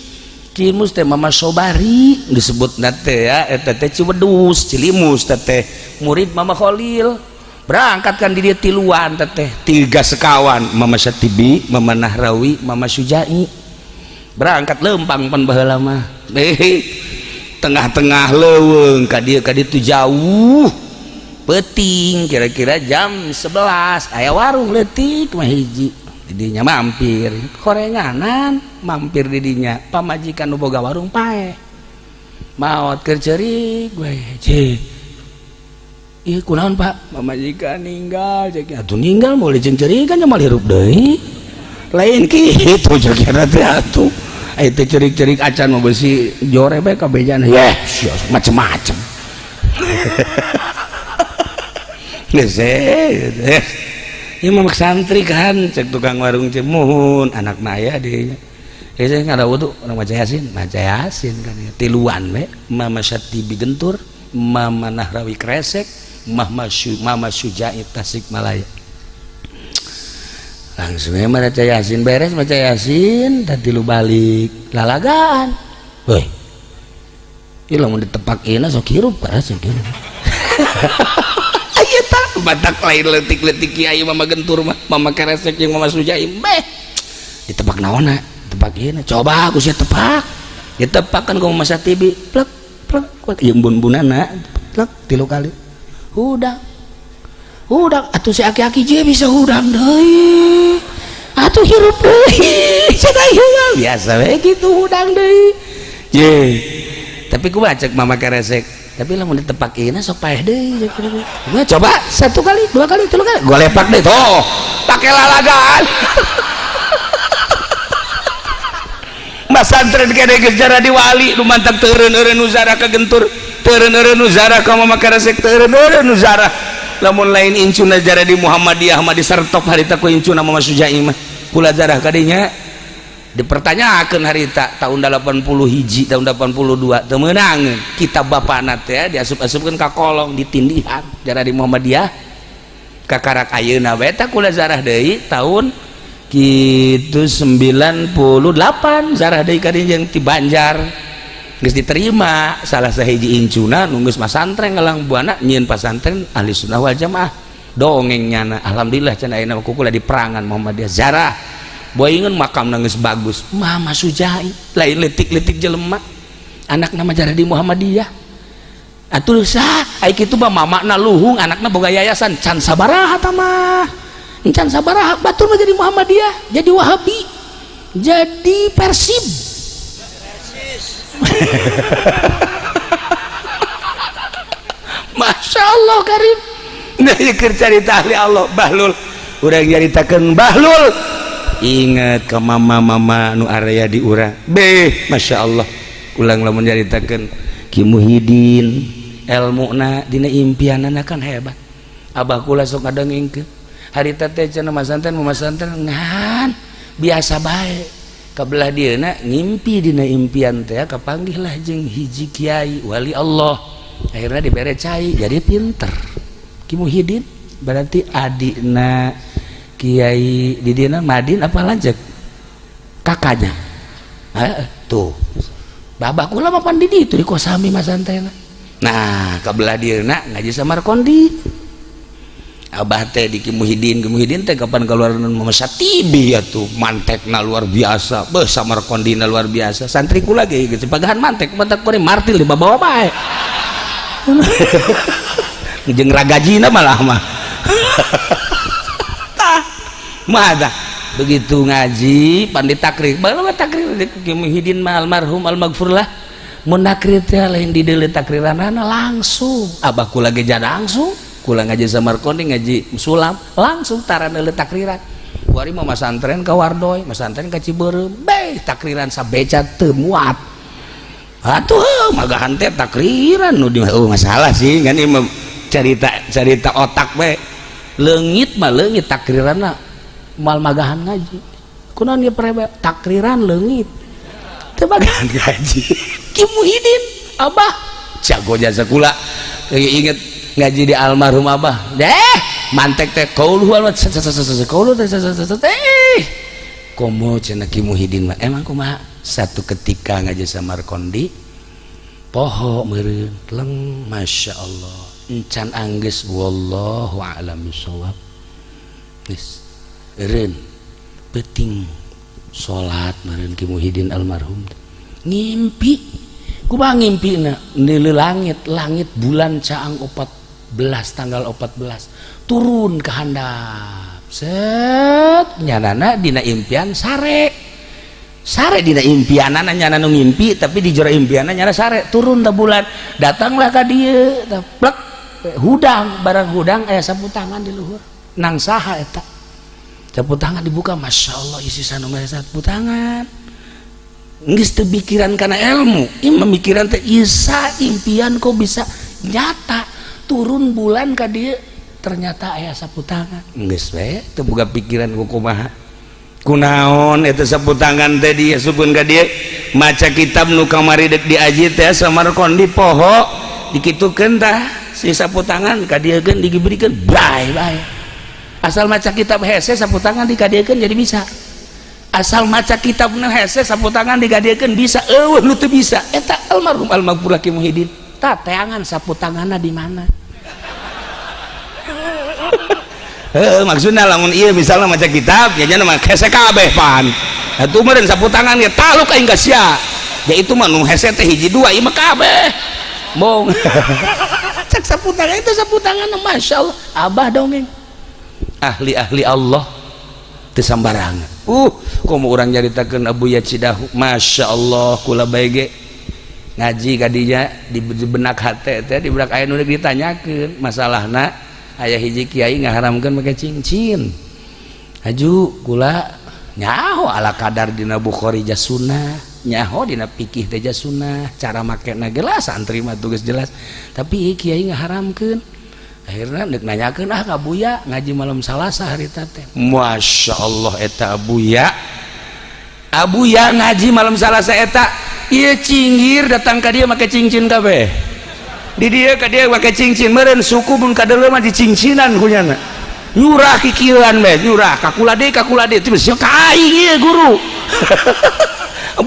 Cilimus teh Mama Sobari disebutna teh ya, eta teh Ciwedus, Cilimus teh murid Mama Khalil. Berangkat kan di dia tiluan teteh tiga sekawan Mama Syatibi, Mama Nahrawi, Mama Sujai berangkat lempang pan baheula mah tengah-tengah leuweung ka dieu tuh jauh peuting kira-kira jam 11 aya warung leutik mah hiji didinya mampir korenganan mampir didinya pamajikan nu boga warung paeh maot keur ceurik we je. Ih kunaon Pak? Pamajikan ninggal cek atuh ninggal moal diceungceurikan moal hirup deui. Lain kitu cek teh atuh. Aya teh ceurik-ceurik acan mah beusi jore bae kabejana. Yeh, macem-macem. Geus ieu mah santri kan cek tukang warung cek muhun anakna aya dieu. Ieu teh ngada wudu urang maca Yasin kan tiluan we Mama Syatibi gentur, Mama Nahrawi kresek, Mama Sujai Tasikmalaya. Langsung aja maca Yasin beres maca Yasin tadi lu balik lalagaan. Woi. Ieu lamun ditepak ieu sok hirup keras sok hirup. Aya tah batak lain leutik-leutik kiai Mama gentur mah, Mama kresek jeung Mama Sujai beh. Ditepak naonna? Tepak ieu coba aku sia tepak. Ditepak kan ku Mama Syatibi plek plek ieu embun-embunana plek tilu kali. Hudang hudang atuh si aki-aki je bisa hudang deui atuh hirup deui cenah ieu biasa we kitu hudang deui je tapi kumaha cek Mama keresek tapi lamun ditepak ieu sok paeh deui coba satu kali dua kali tilu kali gua lepak deui tuh pake lalagaan. Masantren kene geus jaradi wali nu mantap teureun-eureun nu zarah ka gentur teureun-eureun nu zarah ka Mama keresek teureun-eureun nu zarah lamun lain incuna jaradi Muhammadiyah mah disertop harita ku incuna Mama Sujai mah kula zarah kadinya dipertanyakeun harita tahun 80 hiji tahun 82 teu meunangeun kitab bapana teh diasup-asupkeun ka kolong ditindihan jaradi Muhammadiyah kakarak ayeuna we tah kula zarah deui tahun kitu 98 zarah deui kadinya jeung ti Banjar geus diterima salah sahiji incuna nu geus masantren ngalang buana nyieun pasantren ahli sunnah wal jamaah dongeng nyana alhamdulillah cenah ayeuna kukula di perangan Muhammadiyah zarah boingeun makamna geus bagus Mama Sujai lain leutik-leutik jelema anakna mah jaradi Muhammadiyah atuh sah ai kitu mah mamana luhung anakna boga yayasan can sabaraha tah mah can sabaraha batur mah jadi Muhammadiyah jadi Wahabi jadi Persib. Masya Allah karim. Nah keur carita ahli Allah Bahlul urang nyaritakeun Bahlul ingat ka mama-mama nu area di urang beh Masya Allah ulang lamun nyaritakeun Ki Muhyiddin elmuna dina impianana kan hebat. Abah kula sok ngadongengkeun harita teh cenah masantren ngan biasa bae kabelah dieuna ngimpi dina impian teh kapanggihlah jeung hiji kiai wali Allah akhirnya dibere cai jadi pinter Ki Muhyiddin berarti adikna kiai di dina Madin apa lanjut kakaknya tuh babah kula mah pan di ditu di Kosami masantren. Nah kabelah dieuna ngaji Samarkondi Abah teh di Ki Muhyiddin, Ki Muhyiddin teh kapan keluar masa tibi atuh mantekna luar biasa, beuh samarkondina luar biasa. Santri kula ge geus pagahan mantek, mantek kore martil dibawa bae. Jeung ragajina malah mah. Tah, mah tah. Begitu ngaji pan ditakrir, bae takrir di Ki Muhyiddin mah almarhum almaghfurlah. Mun nakrir teh lain di deuleu takriranana langsung. Abah kula ge langsung. Kula ngaji Samarkondi ngaji sulam langsung tara neuleuh takriran. Kuari mah masantren ka Wardoy, masantren ka Cibeureum, beh takriran sabeca teu muat. Atuh magahan teh takriran nu di oh masalah sih kan ieu mah carita otak we. Leungit mah leungit takriranna moal magahan ngaji. Kunaon ieu prebe takriran leungit. Teu magahan ngaji. Ki Muhyiddin abah jago jasa kula. Inget ngaji di almarhum abah deh mantek teh kauluh almat kauluh teh komo cenah Ki Muhyiddin mah emang kumaha satu ketika ngaji Samarkondi poho meureun leng Masya Allah encan anggeus wallahu a'lam bishawab geus eureun peuting salat meureun Ki Muhyiddin almarhum ngimpi kumaha ngimpina neuleuh langit langit bulan caang 14 tanggal 14 turun ke handap set nyanana dina impian sare sare dina impianana nyana nu ngimpi tapi di jero impianna nyana sare turun ta bulan datanglah ka dieu plek hudang barang hudang aya sapu tangan di luhur nang saha eta sapu tangan dibuka Masya Allah isi sanu mah sapu tangan geus teu pikiran kana ilmu ieu memikiran teh isa impian kok bisa nyata turun bulan ka dieu ternyata aya sapu tangan geus we teu boga pikiran ku kumaha kunaon eta sapu tangan teh diasupkeun ka dieu maca kitab nu kamari deuk diaji teh Samarkondi poho dikitukeun tah si sapu tangan ka dieukeun digibrikeun bae bae asal maca kitab hese sapu tangan dikadiekeun jadi bisa asal maca kitab nu hese sapu tangan dikadiekeun bisa eueuh nu teu bisa eta almarhum almaghfurlah Ki Muhyiddin tah teangan sapu tanganna di mana. Heeh maksudna lamun ieu misalna maca kitab nya nya mah hese kabeh pan atuh meureun sapu tangan ge taluk aing ka sia ya itu mah nu hese teh hiji dua ieu mah kabeh mong cek sapu tangan itu sapu tangan Masya Allah abah dongeng ahli-ahli Allah teu sambarangan komo urang nyaritakeun Abu Yacidahu Masya Allah kula bae ge ngaji kadinya di benak hate teh di benak aya nu ditanyakeun masalahna aya hiji kiai ngaharamkeun make cincin haju kula nyaho ala kadar dina Bukhari jasunah nyaho dina fikih teh jasunah cara makena gelas santri mah tugas jelas tapi kiai ngaharamkeun akhirna deuk nanyakeun ah ka Buya ngaji malam Salasa harita teh Masya Allah eta Abuya Abuya ngaji malam Salasa eta ieu cinggir datang ka dieu make cincin kabeh di dieu ka dieu make cincin meureun suku mun kadeuleu mah dicincinan kunyana nyurah kikieuan bae nyurah ka kula deui teu ka aing ieu guru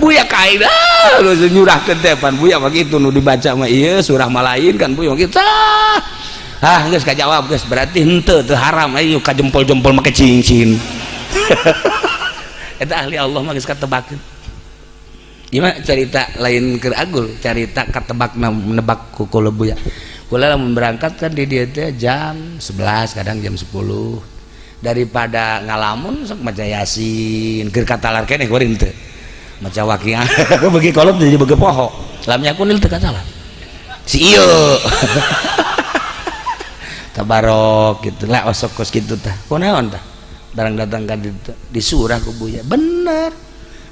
Buya ka aing ah nyurahkeun teh pan Buya mah kitu nu dibaca mah ieu surah malain kan Buya mah kitu ah geus kajawab geus berarti henteu teu haram ayo ka jempol-jempol make cincin eta ahli Allah mah geus katebakeun ieu mah carita lain keur agul carita katebak nebak ku kula Buya kula lamun berangkat kan di dieu teh jam 11 kadang jam 10 daripada ngalamun sok maca Yasin keur katalar keneh kuring teu maca waqiah beuki kolot jadi beuki poho lamnya kunil teu katalar si ieu tabarok gitu lah osok kos gitu tah kunaon tah barang datang ka di surah ku Buya bener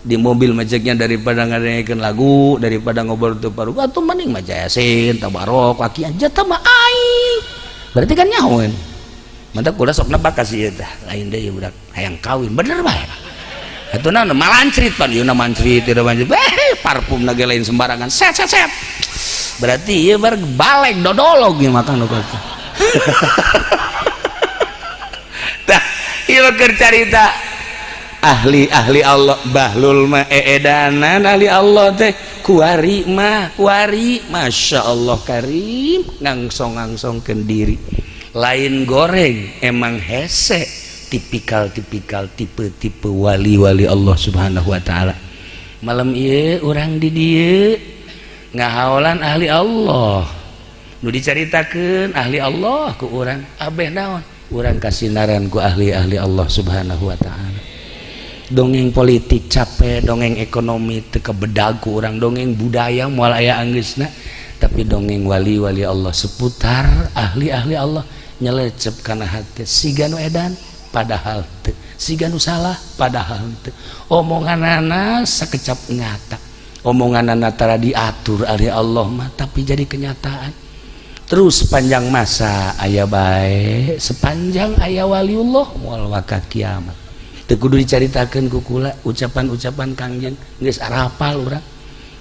di mobil macetnya daripada ngadengekeun lagu daripada ngobrol teu paruh atuh mending maca Yasin tabarok waqiah jatah mah aing berarti kan nyahoeun mantap kula sok nebak ka si ieu tah lain deui budak hayang kawin bener bae atuh naon malancrit pan ieu na mancrit ieu mancrit parfum na ge lain sembarangan set set set berarti ieu bar balek dodolog ieu makan nu tah ieu keur carita ahli-ahli Allah bahlul mah eedanan ahli Allah teh kuari mah kuari Masya Allah karim ngangsong-ngangsongkeun diri Lain goreng emang hese tipikal-tipikal tipe-tipe wali-wali Allah Subhanahu wa taala. Malam ieu urang di dieu ngahaolan ahli Allah. Nu dicaritakeun ahli Allah ku urang abeh naon? Urang kasinaran ku ahli-ahli Allah Subhanahu wa taala. Dongeng politik capek, dongeng ekonomi teu kebedag ku urang, dongeng budaya moal aya anggeusna, tapi dongeng wali-wali Allah seputar ahli-ahli Allah nyelecep kana hati siga nu edan padahal teu, siga nu salah padahal teu. Omonganana sakecap ngata, omonganana tara diatur ahli Allah mah tapi jadi kenyataan. Terus sepanjang masa aya bae, sepanjang aya waliullah moal waka kiamat. Teu kudu dicaritakeun ku kula ucapan-ucapan Kangjeng geus arapal urang.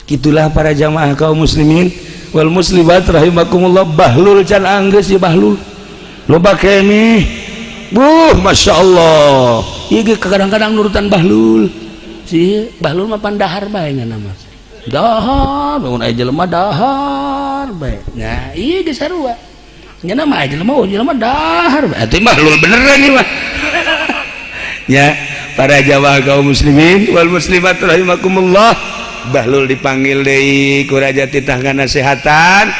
Kitulah para jamaah kaum muslimin wal muslimat rahimakumullah. Bahlul can anggeus ieu bahlul. Loba keneh. Buh, Masya Allah. Ieu ge kadang-kadang nurutan bahlul. Si bahlul mah pandahar bae ngan mah. Dahar, bangun aya jelema dahar bae. Nah, ieu ge sarua. Nya mah aya jelema, oh jelema dahar bae. Atuh bahlul beneran ieu mah. Ya, para jamaah kaum muslimin wal muslimat rahimakumullah. Bahlul dipanggil deui ku raja titah nasehatan.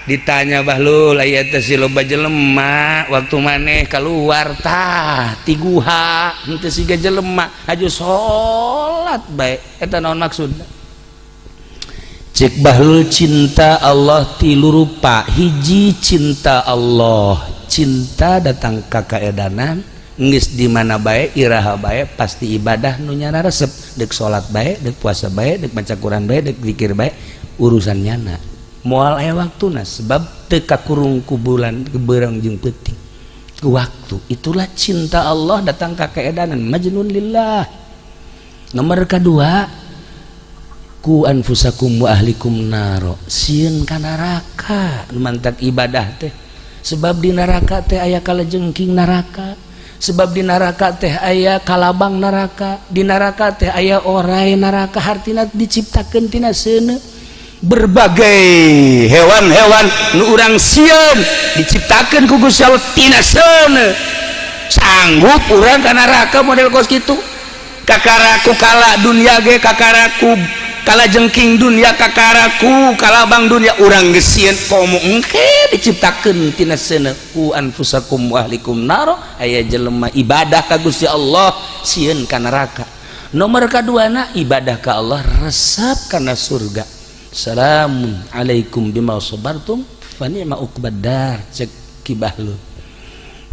Ditanya Bahlul, aya teh si loba jelema waktu maneh keluar tah ti guha henteu siga jelema haju salat bae. Eta naon maksudna? Cek Bahlul cinta Allah tilu rupa. Hiji cinta Allah, cinta datang ka kaedanan geus di mana bae iraha bae pasti ibadah nu nyana resep, deuk salat bae, deuk puasa bae, deuk maca Quran bae, deuk zikir bae, urusan nyana moal aya waktuna sebab teu kakurung ku bulan beurang jeung peuting waktu. Itulah cinta Allah datang ka kaedanan majnun lillah. Nomor kedua, ku anfusakum wa ahlikum naro, sieun ka neraka nu mantak ibadah teh, sebab di neraka teh aya kalajengking neraka, sebab di neraka teh aya kalabang neraka, di neraka teh aya orai neraka, hartina diciptakeun tina seuneu. Berbagai hewan-hewan nu urang sieun diciptakeun ku Gusti Allah tina seuneu. Sanggup urang ka neraka model kos kitu? Kakaraku kala dunia ge, kakaraku kala jengking dunia, kakaraku kalabang dunia, urang geus sieun komo engke diciptakeun tina seuneu. Ku anfusakum wa ahlikum naro, aya jelema ibadah ka Gusti Allah sieun ka neraka. Nomor kaduana ibadah ka Allah resep kana surga. Salamun alaikum bima sabartum fa ni'ma uqbad dar. Cek Ki Bahlul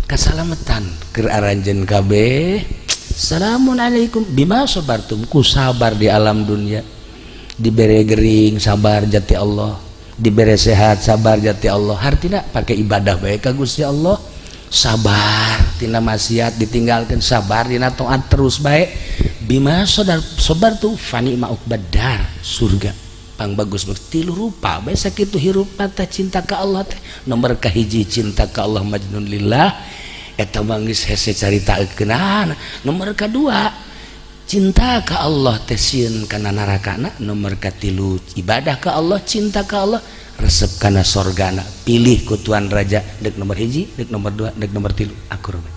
kasalamatan keur aranjeun kabeh. Salamun alaikum bima sabartum, ku sabar di alam dunia, dibere gering sabar jati Allah, dibere sehat sabar jati Allah, hartina pakai ibadah bae ka Gusti Allah, sabar tina maksiat ditinggalkan, sabar dina taat terus bae, bima sabartum fa ni'ma uqbad dar, surga pang bagus tilu rupa bae sakitu hirup teh cinta ka Allah teh. Nomor kahiji cinta ka Allah majnun lillah, eta mah geus hese caritakeunana. Nomor kadua cinta ka Allah teh sieun kana narakana. Nomor katilu ibadah ka Allah, cinta ka Allah resep kana sorgana. Pilih ku tuan raja, dek nomor hiji, dek nomor dua, dek nomor tilu, akur bae.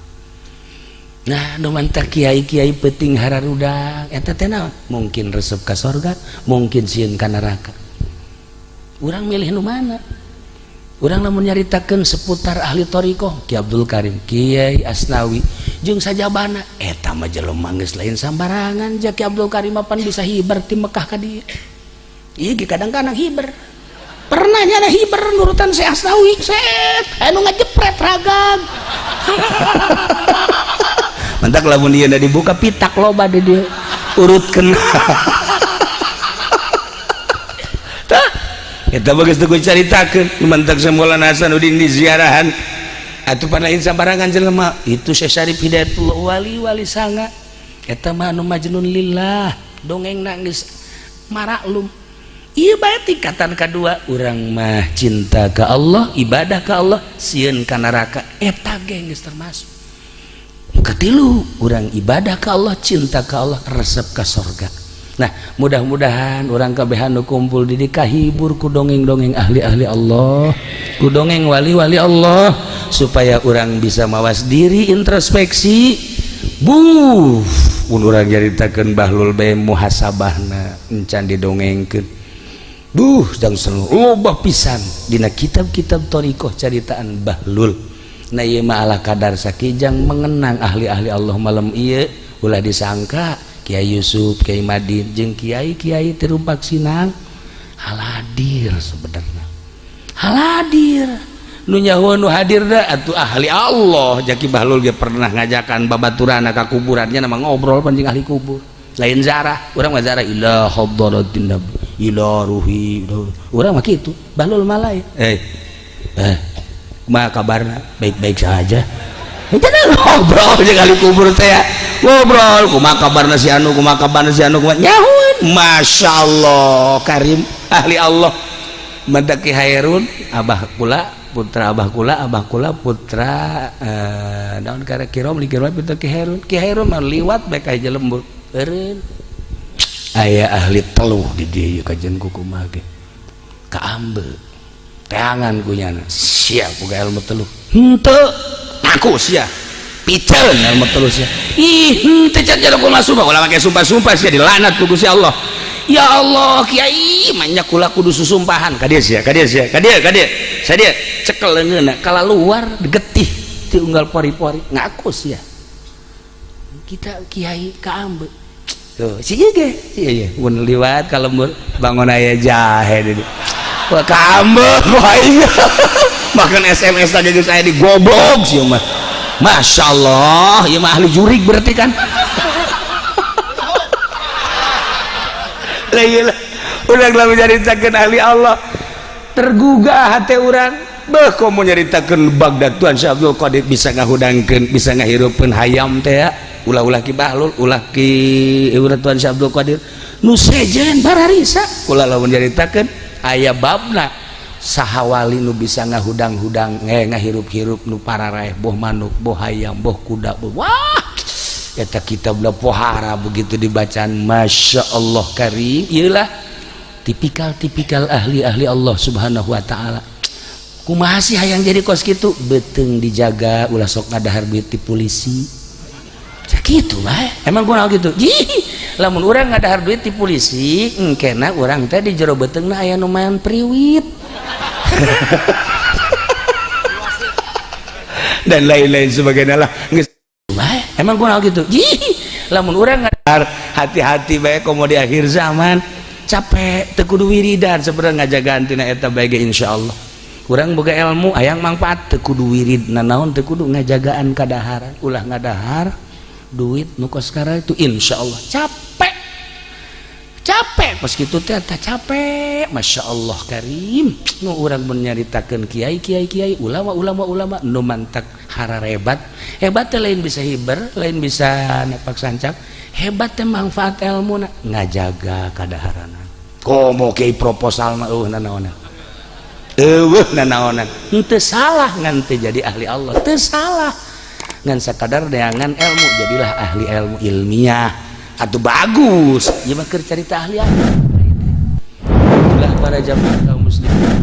Nah, nu mantak kiai-kiai peuting hararudang eta teh naon? Mungkin resep ka sorga, mungkin sieun ka neraka. Urang milih nu mana? Urang lamun nyaritakeun seputar ahli thariqah, Ki Abdul Karim, Kiai Asnawi jeung sajabana, eta mah jelema geus lain sambarangan. Ja Ki Abdul Karim pan bisa hiber ti Mekah ka dieu. Ieu ge kadang-kadang hiber. Pernah nyana hiber nurutan si Asnawi, set anu ngajepret ragag. Mantak lamun ieu dibuka pitak loba di dieu urutkeun. Tah eta bagus teu caritakeun mantak Maulana Hasanuddin di ziarahan atuh pan lain sambarangan jelema itu Syekh Syarif Hidayatullah wali-wali sanga eta mah anu majnun lillah dongeng geus maraklum. Ieu bae tingkatan kadua urang mah cinta ka Allah, ibadah ka Allah, sieun ka neraka, eta ge geus termasuk. Katilu urang ibadah ka Allah, cinta ka Allah, resep ka sorga. Nah, mudah-mudahan urang kabehan nu kumpul di dieu kahibur ku dongeng-dongeng ahli-ahli Allah, ku dongeng wali-wali Allah, supaya urang bisa mawas diri, introspeksi. Buh, mun urang nyaritakeun Bahlul bae muhasabahna encan didongengkeun. Duh, jang selalu loba pisan dina kitab-kitab thariqah caritaan Bahlul. Nah, ieu mah ala kadar sakijang mengenang ahli-ahli Allah malam ieu, ulah disangka Kiai Yusuf, Kiai Madin jeung kiai-kiai Terumpak Sinang hadir sebenarnya. Hadir nu nyaho nu hadir da atuh ahli Allah. Jaki Bahlul ge pernah ngajakan babaturana ka kuburannya, nama ngobrol pancing ahli kubur. Lain zarah, urang mah zarah ila hadratin nabi, ila ruhi, urang mah kitu. Bahlul mah lain. Mah kabarna baik-baik saja. Jangan ngobrol jeung ahli kubur teh ya. Ngobrol kumaha kabarna si anu, kumaha kabarna si anu, kumaha nyahueun. Masya Allah karim ahli Allah. Mantak Ki Hairun abah kula putra abah kula, abah kula putra naon kara kirom li kirom putra Ki Hairun. Ki Hairun mah liwat bae ka hiji lembur. Eureun aya ahli teluh di dieu kajian kumaha ge. Kaambe teangan kunyana siap boga ilmu teluh. Henteu aku sia piceun ilmu teluh sia. Ih, henteu can jero kumaha sumpah, ulah make sumpah-sumpah sia dilanat ku Gusti Allah. Ya Allah kiai manya kula kudu susumpahan ka dieu sia, ka dieu sia, ka dieu, ka dieu. Sadia cekel leungeunna kalaluar getih ti unggal pori-pori ngaku sia. Kita kiai kaambe. Tuh, si ieu ge, si ieu mun liwat ka lembur bangun aya jahe di dieu. Wah kaambe ku aing. Bahkan SMS tadi geus aya di goblok sia mah. Masya Allah, ieu mah ahli jurig berarti kan. Lah ieu lah, urang lamun nyaritakeun ahli Allah tergugah hate urang. Beuh komo nyaritakeun Baghdad Tuan Syekh Abdul Qadir bisa ngahudangkeun, bisa ngahirupkeun hayam teh ya. Ulah-ulah Ki Bahlul, ulah Ki urang Tuan Syekh Abdul Qadir. Nu sejen bararisa kula lamun nyaritakeun aya babna saha wali nu bisa ngahudang-hudang ngahirup-hirup nu pararaeh boh manuk, boh hayam, boh kuda, boh wah eta kitabna pohara begitu dibacaan Masya Allah karim. Ieulah tipikal-tipikal ahli-ahli Allah Subhanahu wa taala. Kumaha sih hayang jadi kos kitu? Beuteung dijaga ulah sok ngadahar duit ti polisi. Sakitu bae. Emang kunaon kitu? Jih, lamun urang ngadahar duit ti polisi, engkena urang teh di jero beuteungna aya nu maen priwit. Dan lain-lain sebagainya lah. Emang kunaon gitu? Jih, lamun urang ngadahar hati-hati bae komo di akhir zaman capek teu kudu wiridan sebenarnya ngajagaan tina eta bae ge insyaallah. Urang boga ilmu hayang mangfaat teu kudu wirid nanaon teu kudu ngajagaan kadaharan, ulah ngadahar duit nu kos kara itu insyaallah capek. Capek pas kitu teh tah capek Masya Allah karim. Nu urang mun nyaritakeun kiai kiai kiai ulama ulama ulama nu mantak hararebat hebat teh lain bisa hiber lain bisa nepak sancak hebat teh manfaat ilmuna ngajaga kadaharana. Komo kiai proposal mah eueuh nanaonan, eueuh nanaonan henteu salah ngan teu jadi ahli Allah, teu salah ngan sakadar neangan ilmu jadilah ahli ilmu ilmiah atau bagus ieu mah keur carita ahli Allah. Itulah para jamaah kaum muslimin.